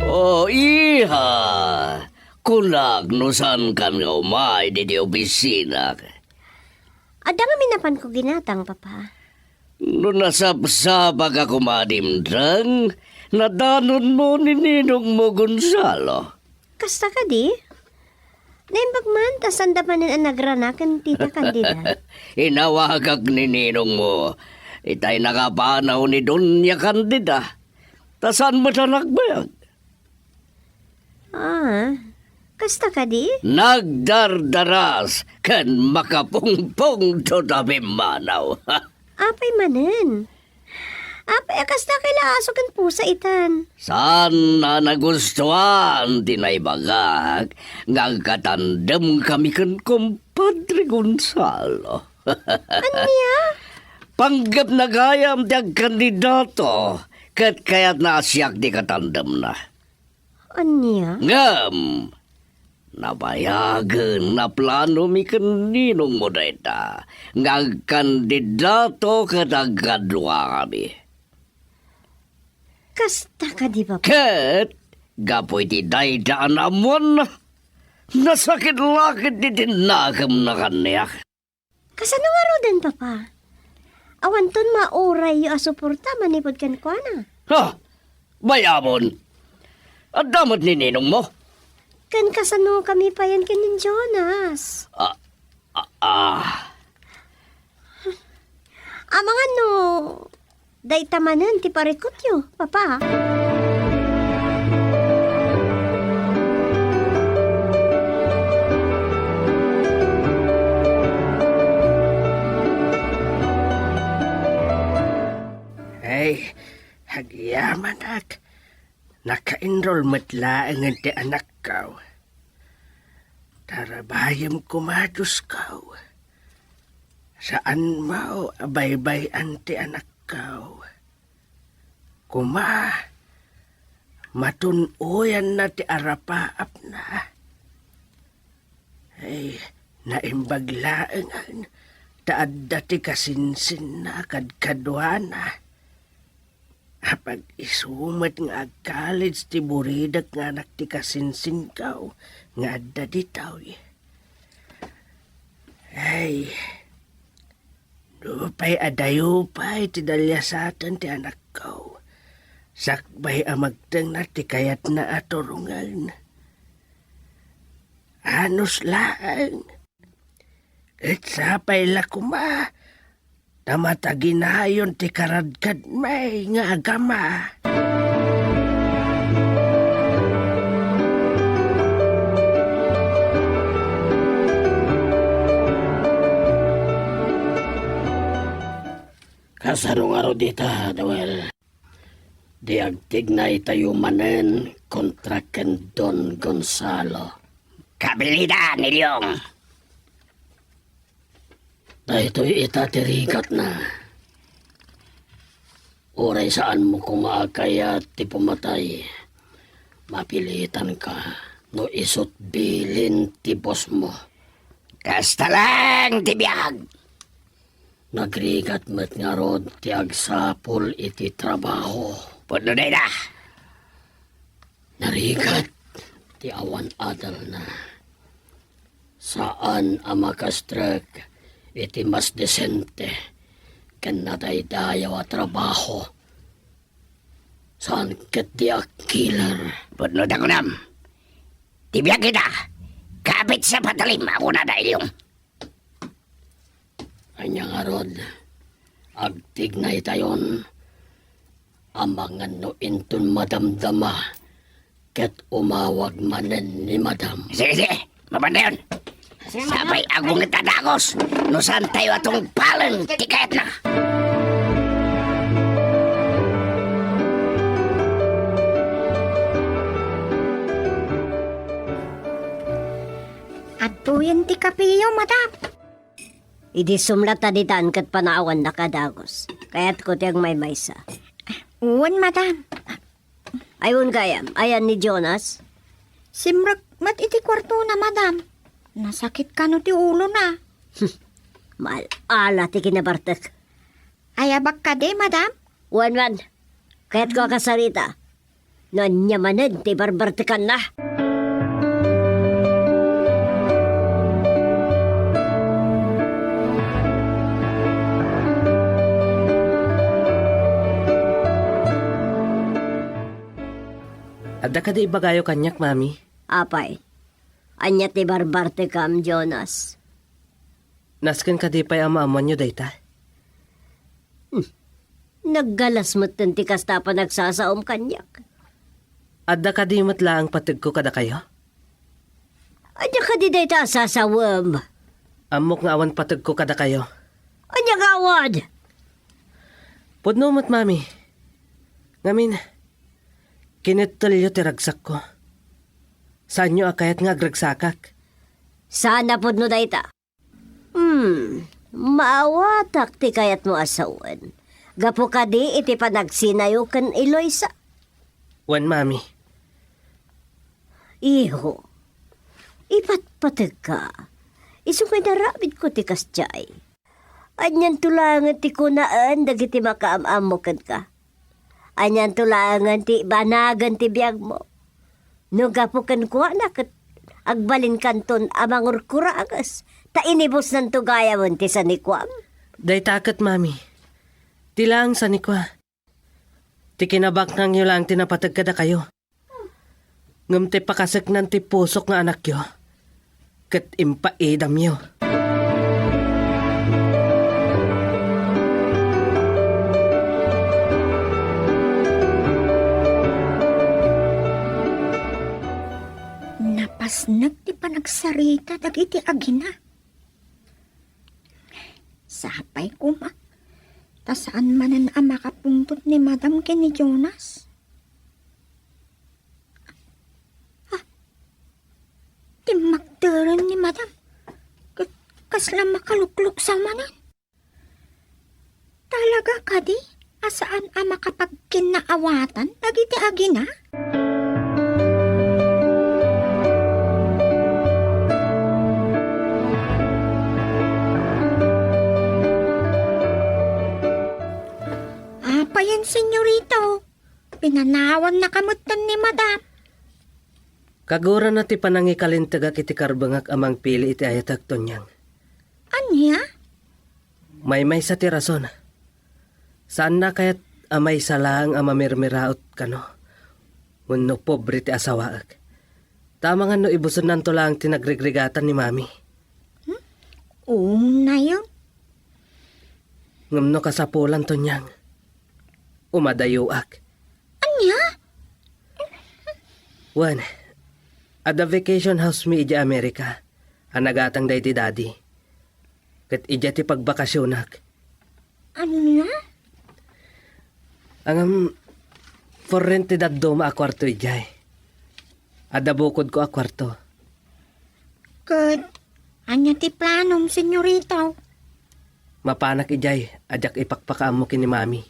O, iha! Kunak no saankan nga umay didi opisina. Adda ngamin napanko ginatang, Papa. No nasapsapak a kumadimteng, nadanonmo ni ninongmo Gonzalo. Kasta kadi? Naimbag man ta sanda manen a nagrana ken Tita Candida. Inawagak ni ninongmo. Itay nakapanaw ni Doña Candida. Ta saan met a nagbayag? Ah, kasta kadi? Nagdardaras ken makapungpungtot a pimmanaw. Apay manen? Apay a kasta kailaasok ken pusa itan? Saan a nagustuan ti naibagak nga agkatandemkami ken Compadre Gonzalo. Ania? Panggepna gayam ti agkandidato ket kayatna a siak ti katandemna. Ania? Ngem, nabayagen a planomi ken ninongmo dayta nga agkandidato ket agkaduakami. Kasta kadi, Papa? Ket, gapu iti dayta a naammoanna, nasakit la ketdi ti nakemna kaniak. Kasano ngaruden, Papa? Awanton maurayyo a suporta manipud kenkuana. Ha? Bay-amon. Adda met ni ninongmo? Ken kasano kami payen ken ni Jonas? Ah, ah, ah. Amangan no dayta manen ti parikutyo, Papa. Ay, agyamanak. Naka-enroll met laeng ti anakko. Tarabayem koma, Diosko. Saanmo a baybay-an ti anakko. Koma, matun-oyanna ti arapaapna. Ay, naimbag laengen ta adda ti kasinsinna kadkaduana. Apag isu met nga ag-college ti buridek nga anak ti kasinsinko nga adda ditoy. Ay, nupay adayo pay ti daliasaten ti anakko, sakbay a magtengna ti kayatna a turongen. Anus laeng. Ket sapay la koma ta mataginayon ti karadkadmi nga agama. Kasano ngarud ita, Noel? Di agtignaytayo manen kontra ken Don Gonzalo. Kabilidan, Ilyong! Daytoy ita ti rigatna. Uray saanmo koma a kayat ti pumatay, mapilitanka no isut' bilin ti bossmo. Kasta laeng ti biag! Nagrigat met ngarud ti agsapul iti trabaho. Pudno dayta. Narigat ti awan adalna. Saan a makastrek iti mas desente ken nadaydayaw a trabaho. Saan ketdi a killer. Pudno ta kunam. Ti biag ita, kapit sa patalim a kunada, Ilyong. Ania ngarud, agtignaytayon, amangan no inton madamdama ket umawag manen ni Madam. Sige, sige, mapantayon. Sapay a gunget a dagus no saantayo a tungpalen ti kayatna. Adtoyen ti kapeyo, Madam. Idi sumla ta ditan ket panawannak a dagus. Kayatko ti agmaymaysa. Wen, Madam. Ay, wen gayam, ayan ni Jonas? Simrek met iti kuartona, Madam. Nasakit kano ti ulona. Maal-ala ti kinabartek. Ayabak kadi, Madam? Wen, wen. Kayatko a kasarita. No ania manen ti barbartekanna. Adda kadi ibagayo kaniak, Mami? Apay, ania ti barbartekam, Jonas? Nasken kadi pay a maammoanyo dayta? Hmm. Naggalas metten ti kasta a panagsasaom kaniak. Adda kadi met laeng pategko kadakayo? Ania kadi dayta a sasawem? Ammok nga awan pategko kadakayo. Ania nga awan? Pudno met, Mami. Ngamin, kinittelyo ti ragsakko. Saanyo a kayat nga agragsakak? Saan a pudno dayta. Hmm, maawatak ti kayatmo a sawen. Gapu kadi iti panagsinayo ken Eloisa? Wen, Mami. Iho, ipatpategka. Isu nga inaramidko ti kasdiay. Anianto laengen ti kunaen dagiti makaam-ammo kenka? Anianto laengen ti banagen ti biagmo. No gapu kenkuana ket agbalinkanton a mangurkurages, ta inibusnanto gayamen ti sanikuam. Dayta ket, Mami, ti laeng sanikua. Ti kinabaknangyo laeng ti napateg kadakayo. Ngem ti pakaseknan ti pusok nga anakyo, ket impaidamyo. Napasnek ti panagsarita dagiti agina. Sapay koma, ta saan manen a makapungtot ni Madam ken ni Jonas. Ah, timmakderen ni Madam. Ka-, kasla makalukluksaw manen. Talaga kadi a saan a makapagkinnaawatan dagiti agina? Apayen, senyorito? Pinanawannaka metten ni Madam. Kagurana ti panangikalintegak iti karbengak a mangpili iti ayatek, Tonyang. Ania? Maymaysa ti rason. Saanna kayat a maysa laeng a mamirmiraot kano wenno pobre ti asawaek. Ta amangan no ibusennanto laeng ti nagrigrigatan ni Mami. Hmm? Unayen. Ngem no kasapulan, Tonyang, umadayoak. Ania? Wen, adda vacation house mi idiay Amerika a nagatang daydi Daddy. Ket idiay ti pagbakasionak. Ania? Ngem, for rent ti dadduma a kuarto idiay. Adda bukodko a kuarto. Ket ania ti planom, senyorito? Mapanak idiay a diak ipakpakaammo ken ni Mami.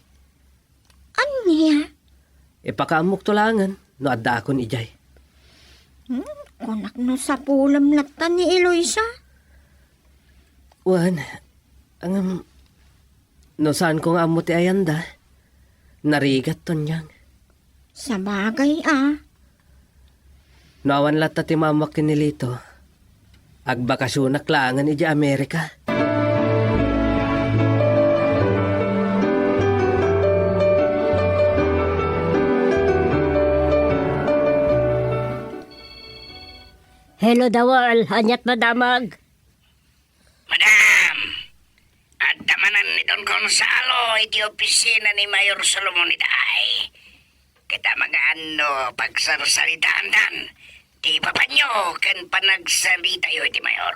Ania? Ipakaammokto laengen no addaakon idiay. Hmm, kunak no sapulem latta ni Eloisa. Wen, ngem, no saanko nga ammo ti ayanda, narigat, Tonyang. Sabagay a. No awan latta ti maammoak ken ni Lito, agbakasionak laengen idiay Amerika. Hello, Dawal. Aniat madamag? Madam, adda manen ni Don Gonzalo iti opisina ni Mayor Solomon idiay. Ket amangan no pagsarsaritaandan ti ipapanyo ken panagsaritayo iti Mayor.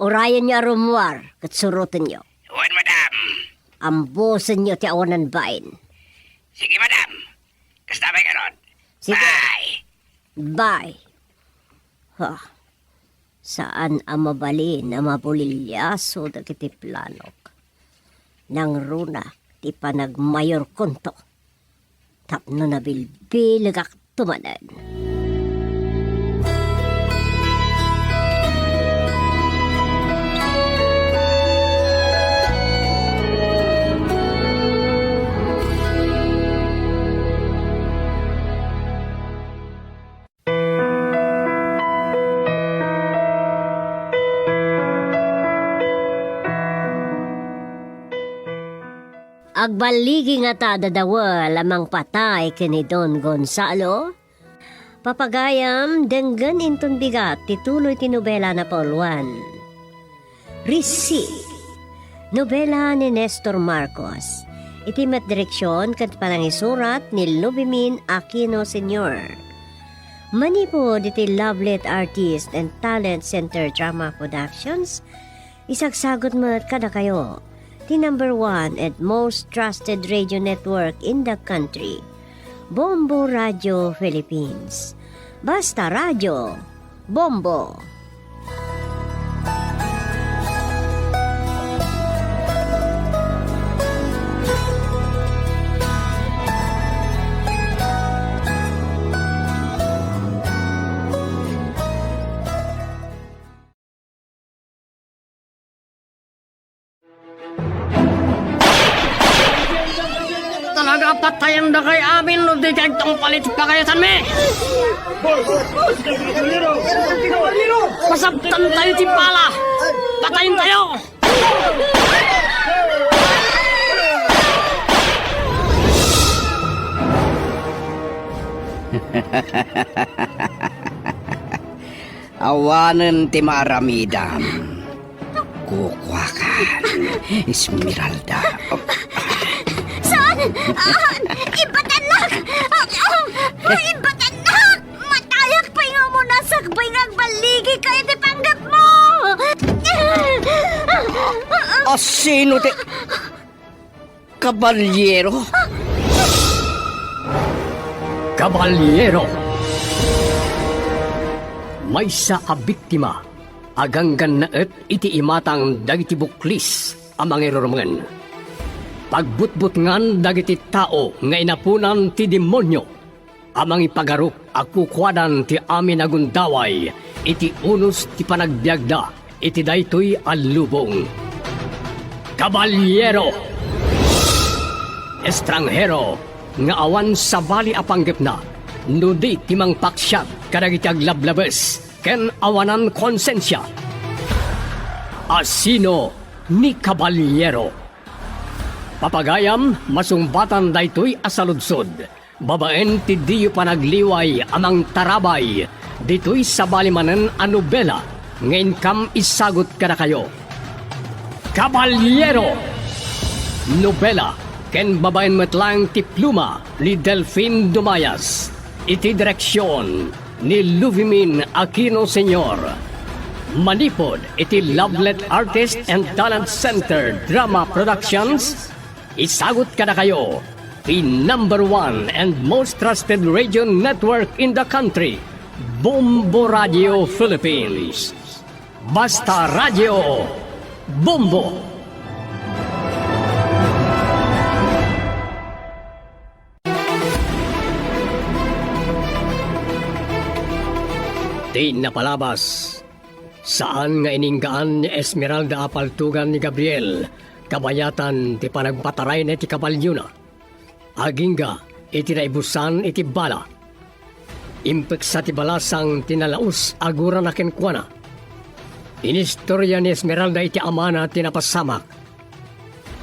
Urayenyo a rummuar ket surotenyo. Wen, madam. Ambosenyo ti awanan bain. Sige, madam. Kasta pay ngarud. Sige. Bye. Bye. Ha. Saan a mabalin a mabulilyaso dagiti planok. Nangruna ti panagmayorkonto tapno nabilbilegakto manen. Agballigi ngata da Dawal a mangpatay ken ni Don Gonzalo? Papagayam, denggen inton bigat ti tuloy ti nobela a napauluan. Rissi. Nobela ni Nestor Marcos. Iti met direksion ken panangisurat ni Lubimin Aquino Senior. Manipud iti Lovelet Artist and Talent Center Drama Productions, isagsagut met kadakayo ti number one and most trusted radio network in the country, Bombo Radio Philippines. Basta Radio, Bombo! Talaga, apat Dakay amin no di kay tungpal iti pakayatanmi. Pasabtan tayo ti bala. Patayin tayo. Awanen ti maaramidam. Kukuakan, Esmeralda. Saan? Ah, ibatannak! Ah, ah, ibatannak! Matayak pay nga umuna sakbay nga agballigika iti panggepmo! Asino ti Kaballero? Kaballero. Maysa a biktima a ganggannaet iti imatang dagiti buklis a mangirurumen. Pagbutbutngan dagiti tao nga inaponan ti demonio a mangipagarup a kukuadan ti amin a gundaway iti unos ti panagbiagda iti daytoy a lubong. Kaballero! Estranghero nga awan sabali a panggepna no di ti mangpaksiat kadagiti aglablabes ken awanan konsensia. Asino ni Kaballero? Papagayam, masungbatan daytoy a saludsod babaen ti diyo panagliway a mangtarabay ditoy sabali manen a nobela nga inkam isagut kadakayo. Kaballero! Nobela ken babaen met laeng ti pluma ni Delfin Dumayas iti direksion ni Luvimin Aquino Senior. Manipud iti Lovelet Artist and Talent Center Drama Productions, isagut kadakayo ti number one and most trusted radio network in the country, Bombo Radio Philippines. Basta Radio Bombo. Ti napalabas, saan nga ininggaan ni Esmeralda a paltugan ni Gabriel kabayatan ti panagpatarayna iti kaballiona. Agingga iti naibusan iti bala. Impeksa ti balasang ti nalaus a gurana kenkuana. Inistoria ni Esmeralda iti amana ti napasamak.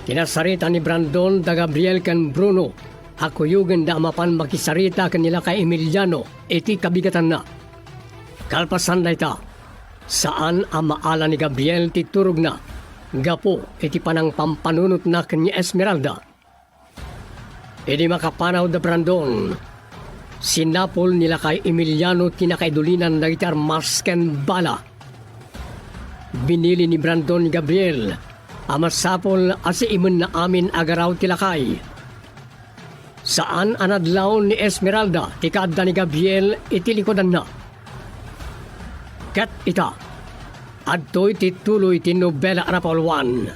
Kinasarita ni Brandon da Gabriel ken Bruno a kuyogenda a mapan makisarita ken ni lakay Emiliano iti kabigatanna. Kalpasan dayta, saan a maala ni Gabriel ti turogna gapu iti panangpampanunotna ken ni Esmeralda. Idi makapanaw da Brandon, sinapol ni lakay Emiliano ti nakaidulinan dagiti armas ken bala. Binili ni Brandon ni Gabriel a masapul a siimenna amin a garaw ti lakay. Saan a nadlaw ni Esmeralda ti kaadda ni Gabriel iti likudanna. Ket ita, adtoy ti tuloy ti nobela a napauluan.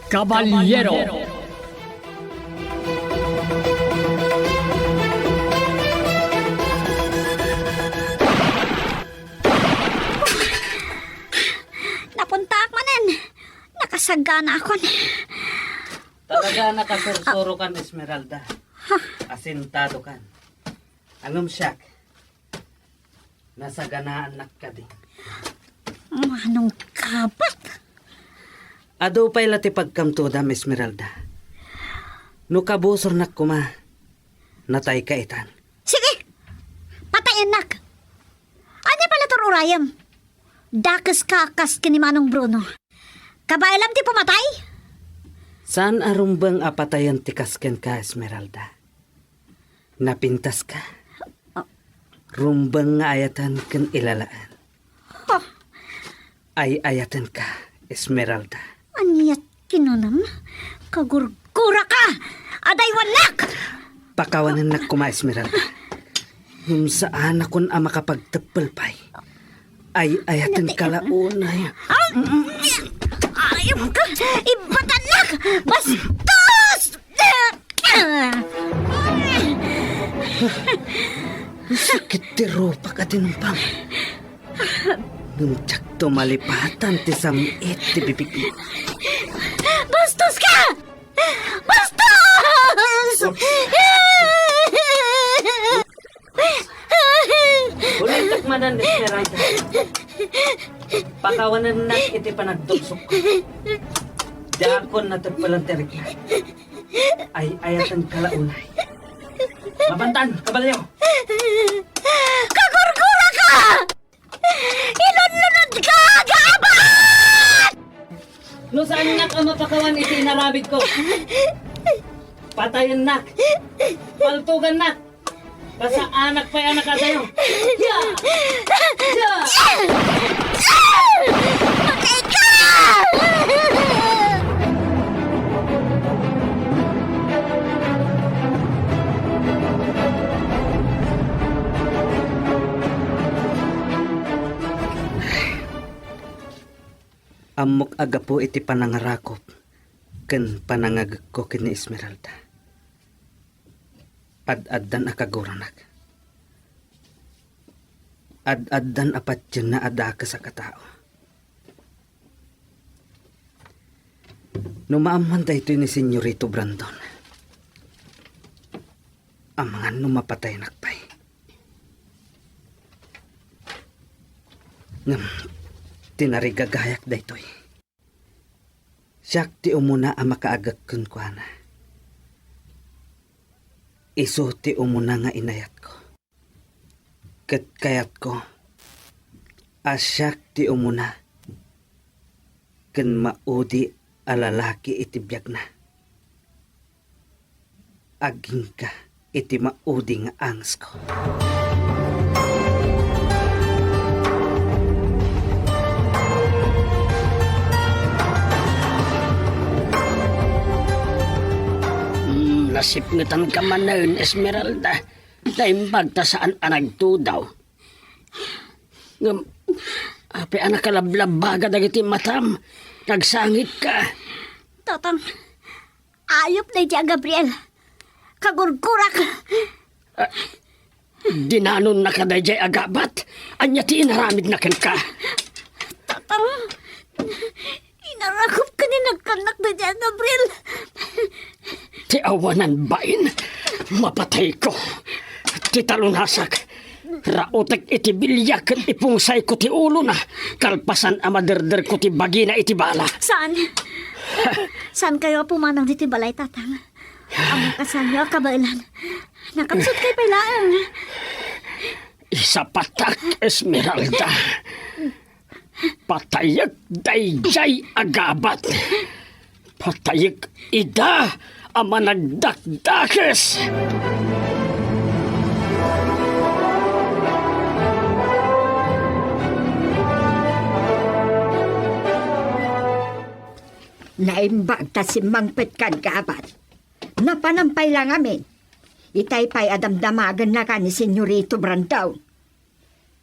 Kaballero. Napuntaak manen. Nakasaganaakon. Talaga nakasursurokan, Esmeralda. Asentadokan. Ngem siak, nasaganaannak kadi. Manong kabat? Adu pay la ti pagkamtudam, Esmeralda. No kabusornak koma, natayka itan. Sige! Patayennak! Ania pay la tur-urayem? Dakeska a kas ken ni Manong Bruno. Kabaelam ti pumatay? Saan a rumbeng a patayen ti kas kenka, Esmeralda. Napintaska. Ah. Rumbeng nga ayaten ken ilalaen. Huh. Ay-ayatenka, Esmeralda. Ania ti kinunam? Kagurguraka! Adaywannak! Pakawanennak koma, Esmeralda. Ngem saanakon a makapagteppel pay. Ay-ayatenka la unay. Ah! Ayop ka! Ibatannak! Bastos! Sakit ti rupak a tinumpam. Ngem diakto malipatan ti sam-it ti bibigmo. Bastos ka! Bastos! Esmeralda, pakawanennak iti panagtuksokko. Diakon nateppelan ti rikla. Ay-ayatenka la unay. Mapantan, kabalyo! Kagurguraka! Inunlunodka, Gabat! No saannak a mapakawan iti inaramidko, patayennak, paltugannak, kasaanak pay a nakadayo. Ya! Ya! Patayka! Ammok a gapu iti panangarakop ken panangagekko ken ni Esmeralda, ad-addan a kaguranak. Ad-addan a patienna a dakes a katao. No maammoan daytoy ni Senyorito Brandon, amangan no mapataynak pay. Ngem tinarigagayak daytoy. Siak ti umuna a makaagek kenkuana. Isu ti umuna nga inayatko. Ket kayatko a siak ti umuna ken maudi a lalaki iti biagna. Agingga iti maudi nga angesko. Hmm, nasipngetanka manen, Esmeralda. Naimbag ta saan a nagtudaw. Ngem, apay a nakalablabbaga dagiti matam? Nagsangitka. Tatang, ayup daydiay a Gabriel. Kagurgurak. Ah, dinanonnaka daydiay a Gabat? Ania ti inaramidna kenka? Tatang, inarakop ken inagkannak daydiay a Gabriel. Ti awanan bain, mapatayko. Ti talunasak, raotek iti bilia ken ipungsayko ti ulona, kalpasan a maderderko ti bagina iti bala. Saan? Saankayo a pumanang ditoy balay, Tatang? Ammok a saanyo a kabaelan. Nakapsutkayo pay laeng. Isapatak, Esmeralda. Patayek daydiay a Gabat. Patayek ida a managdakdakes. Naimbag ta simmangpetkan, Gabat. Napanan pay la ngamin. Itay pay a damdamagennaka ni Senyorito Brandon.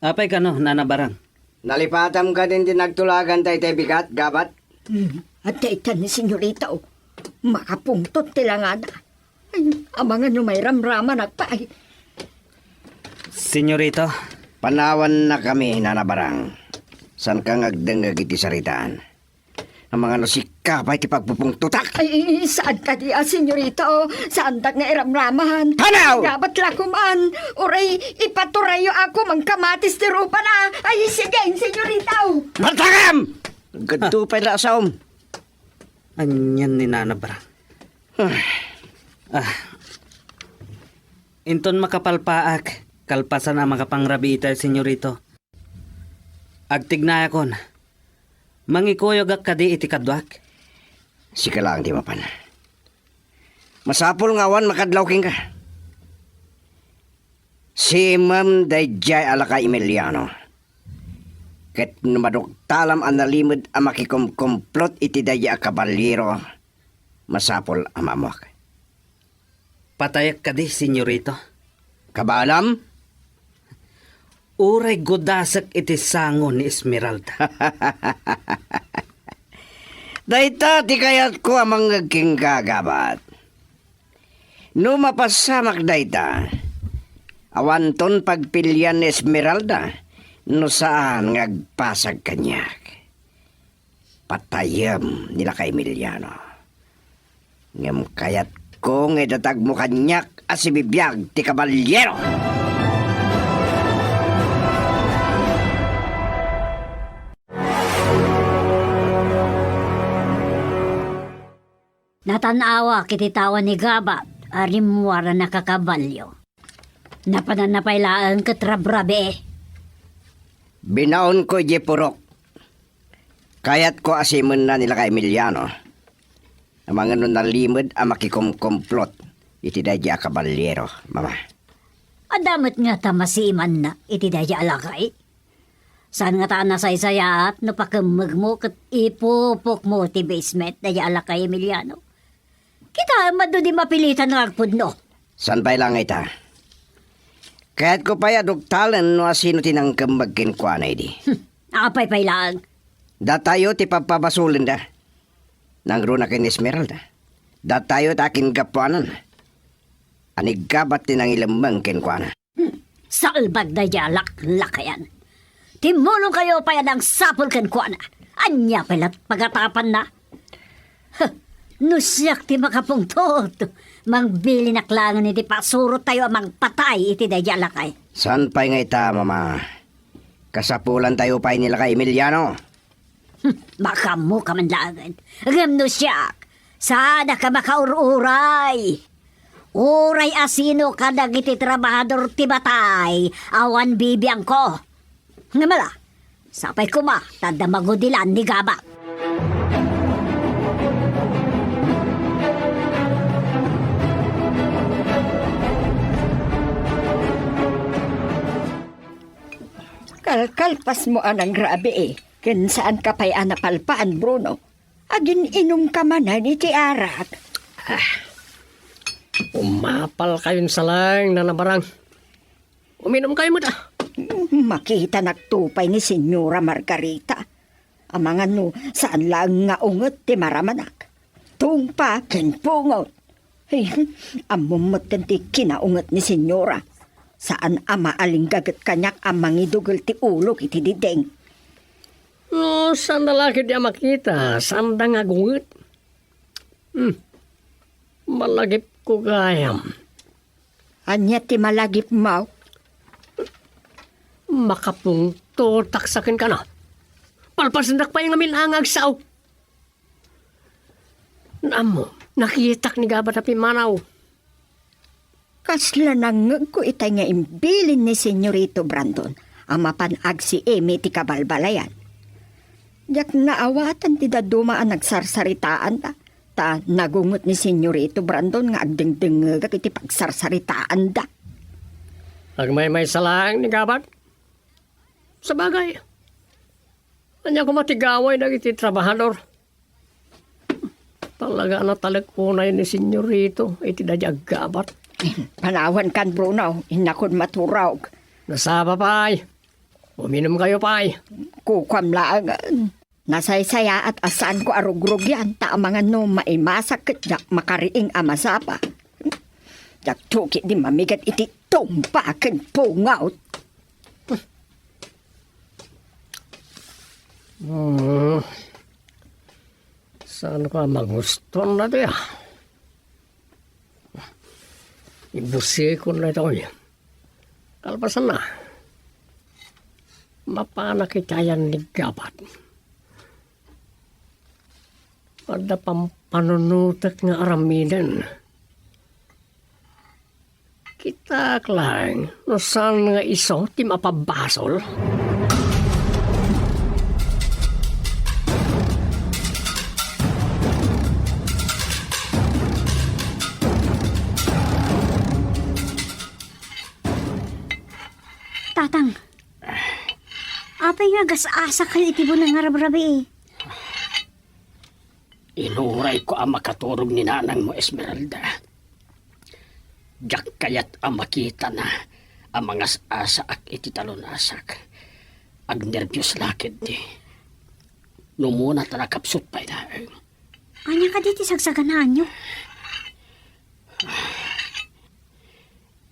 Apay kano, Nana Barang? Nalipatam kadin ti nagtulagan daytoy bigat, Gabat? Hmm, adda ita ni Senyorito. Makapungtot ti langana. Ay, amangan no mairamramanak pay. Senyorito? Panawannakami, Nana Barang. Saanka nga agdengngeg iti saritaan. Amangan no sika pay ti pagpupungtotak. Ay, saan kadi a, Senyorito? Saandak nga iramraman. Panaw! Gabat la koman. Uray, ipaturayyo a koman kamatis ti rupana. Ay, sige, Senyorito. Martagam! Gadto pay la a saom. Anian ni Nana Barang? Ah. Ah. Inton makapalpaak, kalpasan a makapangrabii tayo, Senyorito. Agtignayakon. Mangikuyogak kadi iti kaduak? Sika laeng ti mapan. Masapul nga awan makadlaw kenka. Simmem daydiay a laka Emiliano. Ket no maduktalam a nalimed a makikumkumplot iti daydiay a kaballiero, masapul a maammuak. Patayek kadi, Senyorito? Kabaelam? Uray gudasek iti sango ni Esmeralda. Dayta ti kayatko a mangngeg kenka, Gabat. No mapasamak dayta, awanton pagpilian ni Esmeralda no saan nga agpasag kaniak. Patayem ni laka Emiliano. Ngem kayatko nga idatagmo kaniak a sibibiag ti kaballiero. Natan-awak iti tawen ni Gabat a rimmuaran a kakabalio. Napananna pay laeng ket rabrabii. Binaonko idiay purok. Kayatko a simenna ni Lakay Emiliano. Amangan no nalimed a makikumkumplot iti daydi a kabaliero, Mama. Adda met ngata masimanna iti daydi a lakay? Saan ngata a nasaysayaat no pakemmegmo ket ipupokmo ti basement daydi a Lakay Emiliano? Kitaem met no di mapilitan nga agpudno. Saan pay laeng ita? Kayatko pay a duktalen no asino ti nangkemmeg kenkuana idi. Hmm, apay pay laeng? Datayo ti pabpabasolenda. Nangruna ken ni Esmeralda. Datayo ti akingapuanan. A ni Gabat ti nangilemmeng kenkuana. Hmm, salbag daydi a laklakayan. Timmulongkayo pay a nangsapul kenkuana. Ania pay la't pagatapanna? Huh, no siak ti makapungtot, mangbilinak laengen iti pasurottayo a mangpatay iti daydi a lakay. Saan pay nga ita, Mama? Kasapulantayo pay ni Lakay Emiliano. Hmm, makaammoka man laengen. Ngem no siak, saanak a makaur-uray. Uray asino kadagiti trabahador ti matay, awan bibiangko. Ngem ala, sapay koma ta adda magudilan ni Gabat. Kalkalpasmo a nangrabii, ken saanka pay a napalpaan, Bruno. Agin-inumka manen iti arak. Ah, umapalkayon sa laeng, Nana Barang. Uminumkayo met, ah. Makitanakto pay ni Señora Margarita. Amangan no saan laeng nga unget ti maramanak. Tungpa ken pungot. Ay, ammom metten ti kinaunget ni Señora. Saan a maalinggaget kaniak a mangidugel ti ulok iti diding. No, saanda la ketdi a makita, saanda nga agunget. Hmm. Malagipko gayam. Ania ti malagipmo? Makapungtotak sa kenkuana. Palpasendak pay ngamin a nga agsao. Naammo, nakitak ni Gabat a pimmanaw. Kasla nangngegko itay nga imbilin ni Señorito Brandon a mapan agsiimi ti kabalbalayan. Diak naawatan ti dadduma a nagsarsaritaanda, ta nagunget ni Señorito Brandon nga agdengdengngegak iti pagsarsaritaanda. Agmaymaysa laeng ni Gabat. Sabagay, ania koma ti gaway dagiti trabahador? Talaga a natalek unay ni Señorito iti daydi a Gabat. Panawankan, Bruno, innakon maturog. Nasapa pay. Uminumkayo pay. Kukuam laengen. Nasaysayaat a saanko a rugrugian, ta amangan no maimasak ket diak makariing a masapa. Diak ketdi mamigat iti tungpa ken pungot. Hmm. Saanko a magustuan daytoy, ah. Ibusikon daytoy. Kalpasanna, mapanak iti ayan ni Gabat. Adda pampanunotek nga aramiden. Kitaak laeng no saan nga isu ti mapabasol. Tatang, apay nga agas-asakayo iti buneng nga rabrabii? Inurayko a makaturog ni nanangmo, Esmeralda. Diak kayat a makitana a mangas-asaak iti talunasak. Agnerbios la ketdi. Numona ta nakapsut pay laeng. Ania kadi ti sagsaganaanyo?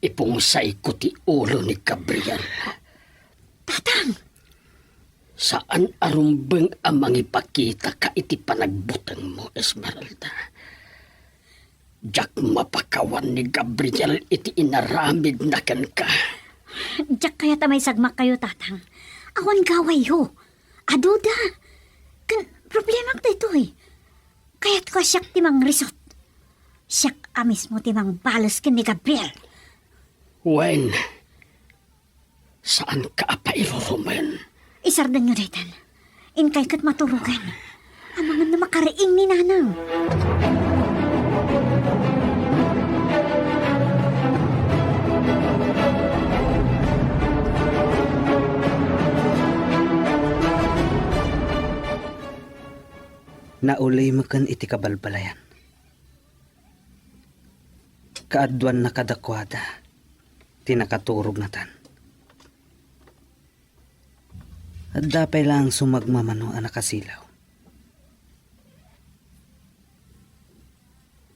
Ipungsayko ti ulo ni Gabriel. Tatang! Saan a rumbeng a mangipakitaka iti panagbutengmo, Esmeralda. Diak mapakawan ni Gabriel iti inaramidna kenka. Diak kayat a maisagmakkayo, Tatang. Awan gawayyo. Aduda. Ken problemak daytoy. Kayatko a siak ti mangrisot. Siak a mismo ti mangbales ken ni Gabriel. Wen, saanka a pairurumen? Isardenyo daytan. Inkay ket maturogan. Amangan no makariing ni Nanang. Naulimeken iti kabalbalayan. Kaaduanna kadakuada ti nakaturog natan. Adda pay laeng sumagmamano a nakasilaw.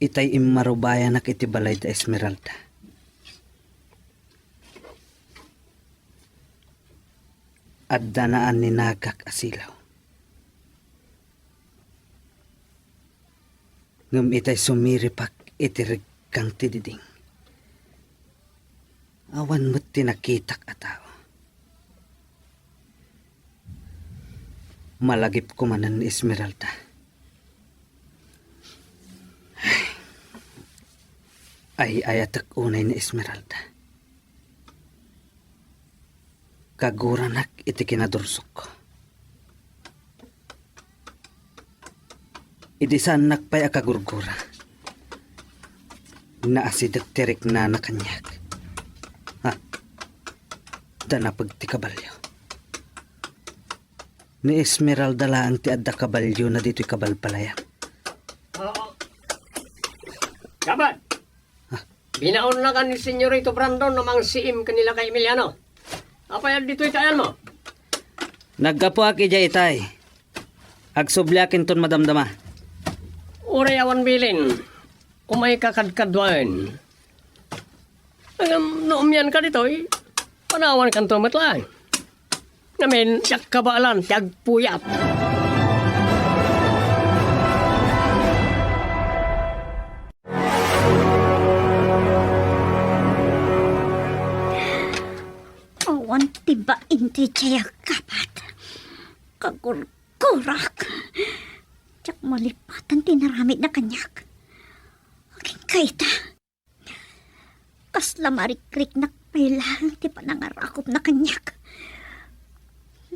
Itay immarubayanak iti balay da Esmeralda. Adda naaninagak a silaw. Ngem itay sumiripak iti rikang ti diding, awan met ti nakitak a tao. Malagipko manen ni Esmeralda. Ay-ayatek unay ni Esmeralda. Kaguranak iti kinadursokko. Idi saannak pay a kagurgura, naasideg ti riknana kaniak. Ha? Danapeg ti kabalio. Ni Esmeralda laeng ti adda kabaliona ditoy kabalbalayan. Kabat! Ah. Binaonnak ni Senyorito Brandon a mangsiim ken ni Lakay Emiliano. Apay a ditoy ti ayanmo? Naggapuak idiay itay. Agsubliak inton madamdama. Uray awan bilin, umayka kadkaduaen. Ngem no umianka ditoy, panawankanto met laeng. Ngamin, diak kabaelan ti agpuyat. Awan ti bain daydiay a kabat. Kagurgurak. Diak malipatan ti inaramidna kaniak. Agingga ita. Kasla marikriknak pay laeng ti panangarakupna kaniak.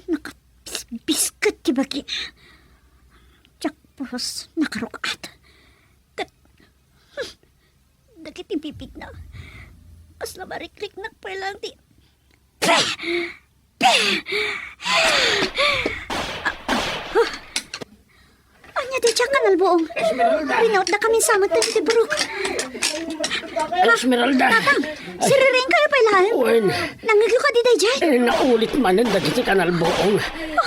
Nakabisbisket ti bagina. Diak puros nakaruk-at. Ket, hmm, dagiti bibigna, kasla marikriknak pay laeng ti Ania daydiay a kanalbuong? Rinautdakamin sa met ti burok. Esmeralda. Tatang, siririingkayo pay laeng? Wen. Nangngegyo kadi daydiay? Eh, naulit manen dagiti kanalbuong.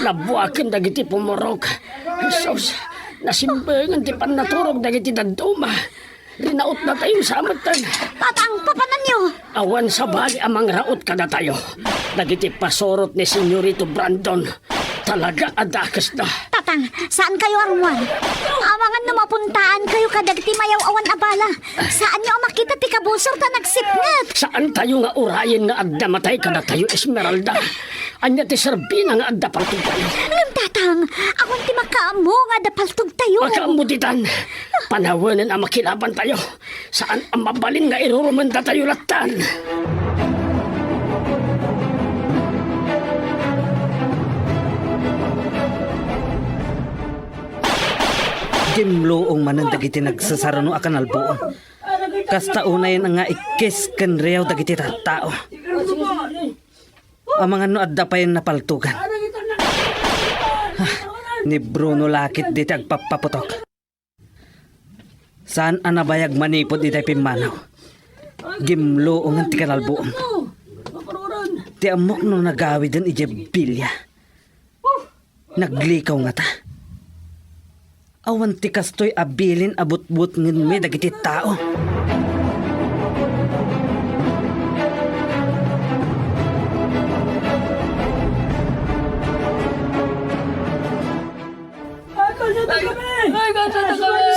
Nabuaken dagiti pumurok. Jesus, nasimbengen ti pannaturog dagiti dadduma. Rinautdatayo sa metten. Tatang, papananyo! Awan sabali a mangraut kadatayo. Dagiti pasurot ni Senyorito Brandon, talaga a dakesda. Tatang, saankayo a rummuar. Amangan no mapuntaankayo kadagiti mayaw-awan a bala. Saanyo a makita ti kabusor ta nagsipnget. Saantayo nga urayen nga adda matay kadatayo, Esmeralda. Ania ti serbina nga adda paltogtayo? Ngem, Tatang, awan ti makaammo nga adda paltogtayo. Makaammo ditan. Panawenen a makilabantayo. Saan a mabalin nga irurumendatayo lattan. Gimluong manen dagiti nagsasaruno a kanalbuong. Kasta unayen nga ikkis ken riaw dagiti tattao. Amangan no adda pay napaltogan. Ah, ni Bruno la ketdi ti agpappaputok. Saan a nabayag manipud itay pimmanaw. Gimluongan ti kanalbuong. Ti ammok no nagawiden idiay bilia. Naglikaw ngata. Awan ti kastoy a bilin a butbutngenmi dagiti tao.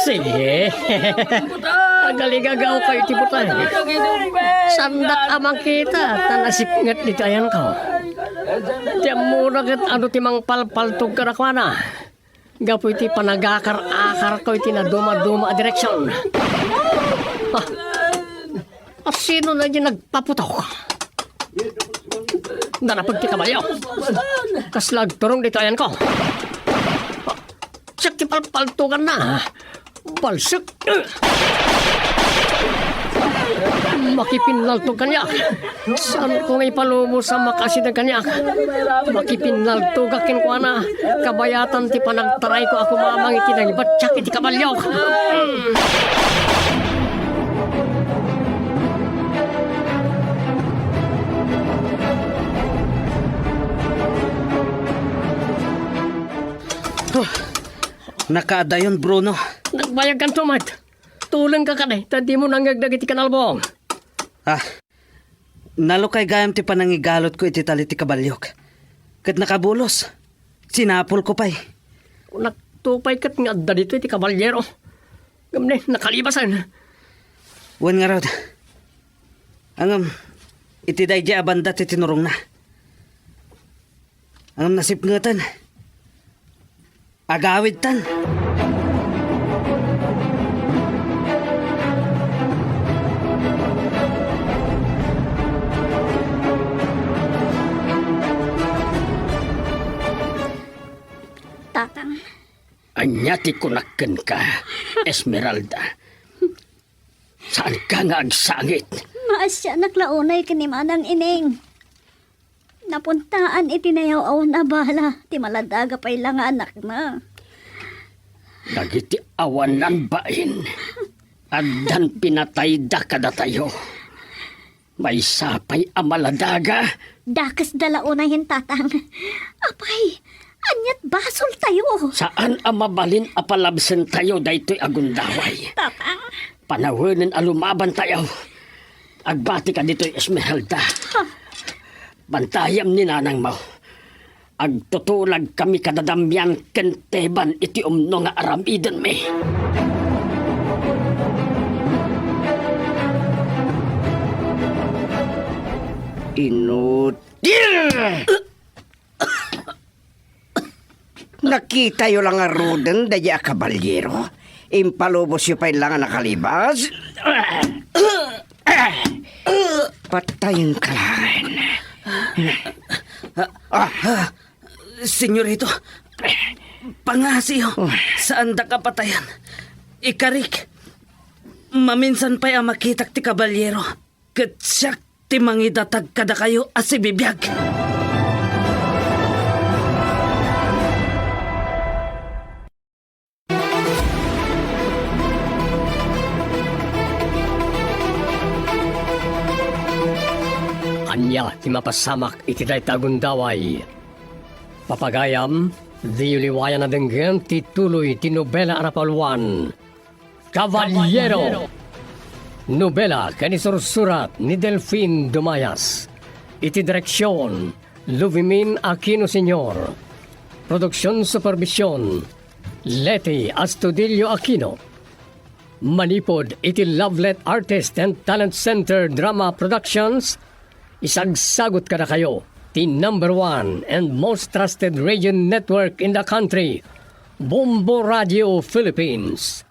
Sige. Agaligagaw kayo ti butang. Sandak a makita, ta nasipnget ditoy ayanko. Ti ammona ket adu ti mangpalpaltog kadakuana. Gapu iti panagakar-akarko iti nadumaduma a direksion. Ah, asino na di nagpaputok? Narapag ti kabalyo. Kasla agturong ditoy ayanko. Siak ti palpaltuganna. Palsek. Makipinnaltog kaniak. Saanko nga ipalubos a makasideg kaniak. Makipinnaltogak kenkuana. Kabayatan ti panagtarayko a kumamang iti nangibatiak iti kabalyo. Huh. Nakaadayon, Bruno. Nagbayagkanto met. Tulengka kadi, ta dimo nangngeg dagiti kanalbong. Ah, nalukay gayam ti panangigalutko iti tali ti kabalyok. Ket nakabulos. Sinapulko pay. Nakto pay ket nga adda ditoy ti kabalyero. Ngem ne, nakalibasen. Wen ngarud. Ngem, iti daydiay a banda ti tinurongna. Ngem nasipngeten. Agawidtan. Tatang. Ania ti kunak kenka, Esmeralda? Saanka nga agsangit? Maasianak la unay ken ni Manang Ining. Napuntaan iti nayaw-awan a bala ti maladaga pay la nga anakna. Dagiti awanan bain, addan pinatayda kadatayo. Maysa pay a maladaga. Dakesda la unayen, Tatang. Apay, aniat basoltayo? Saan a mabalin a palabsentayo daytoy a gundaway. Tatang. Panawenen a lumabantayo. Agbatika ditoy, Esmeralda. Ha? Bantayam ni nanangmo. Agtutulagkami kada Damian ken Teban iti umno nga aramidenmi. Inutil! Nakitayo la ngaruden daydi a kabalyero? Impalubosyo pay la nga nakalibas? Patayenka laeng. Ah, ah, Senyorito, pangngasiyo, saandaka patayan. Ikarik, maminsan pay a makitak ti kabalyero, ket siak ti mangidatag kadakayo a sibibiag. Ania ti mapasamak iti dayta a gundaway? Papagayam, diyo liwayan a denggen ti tuloy ti nobela a napauluan, Caballero. Nobela ken isursurat ni Delfin Dumayas. Iti direksion, Luvimin Aquino Senior. Produksion supervision, Leti Astudillo Aquino. Manipud iti Lovelet Artist and Talent Center Drama Productions, isagsagut kadakayo ti number one and most trusted radio network in the country, Bombo Radio Philippines.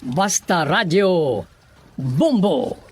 Basta Radio Bombo.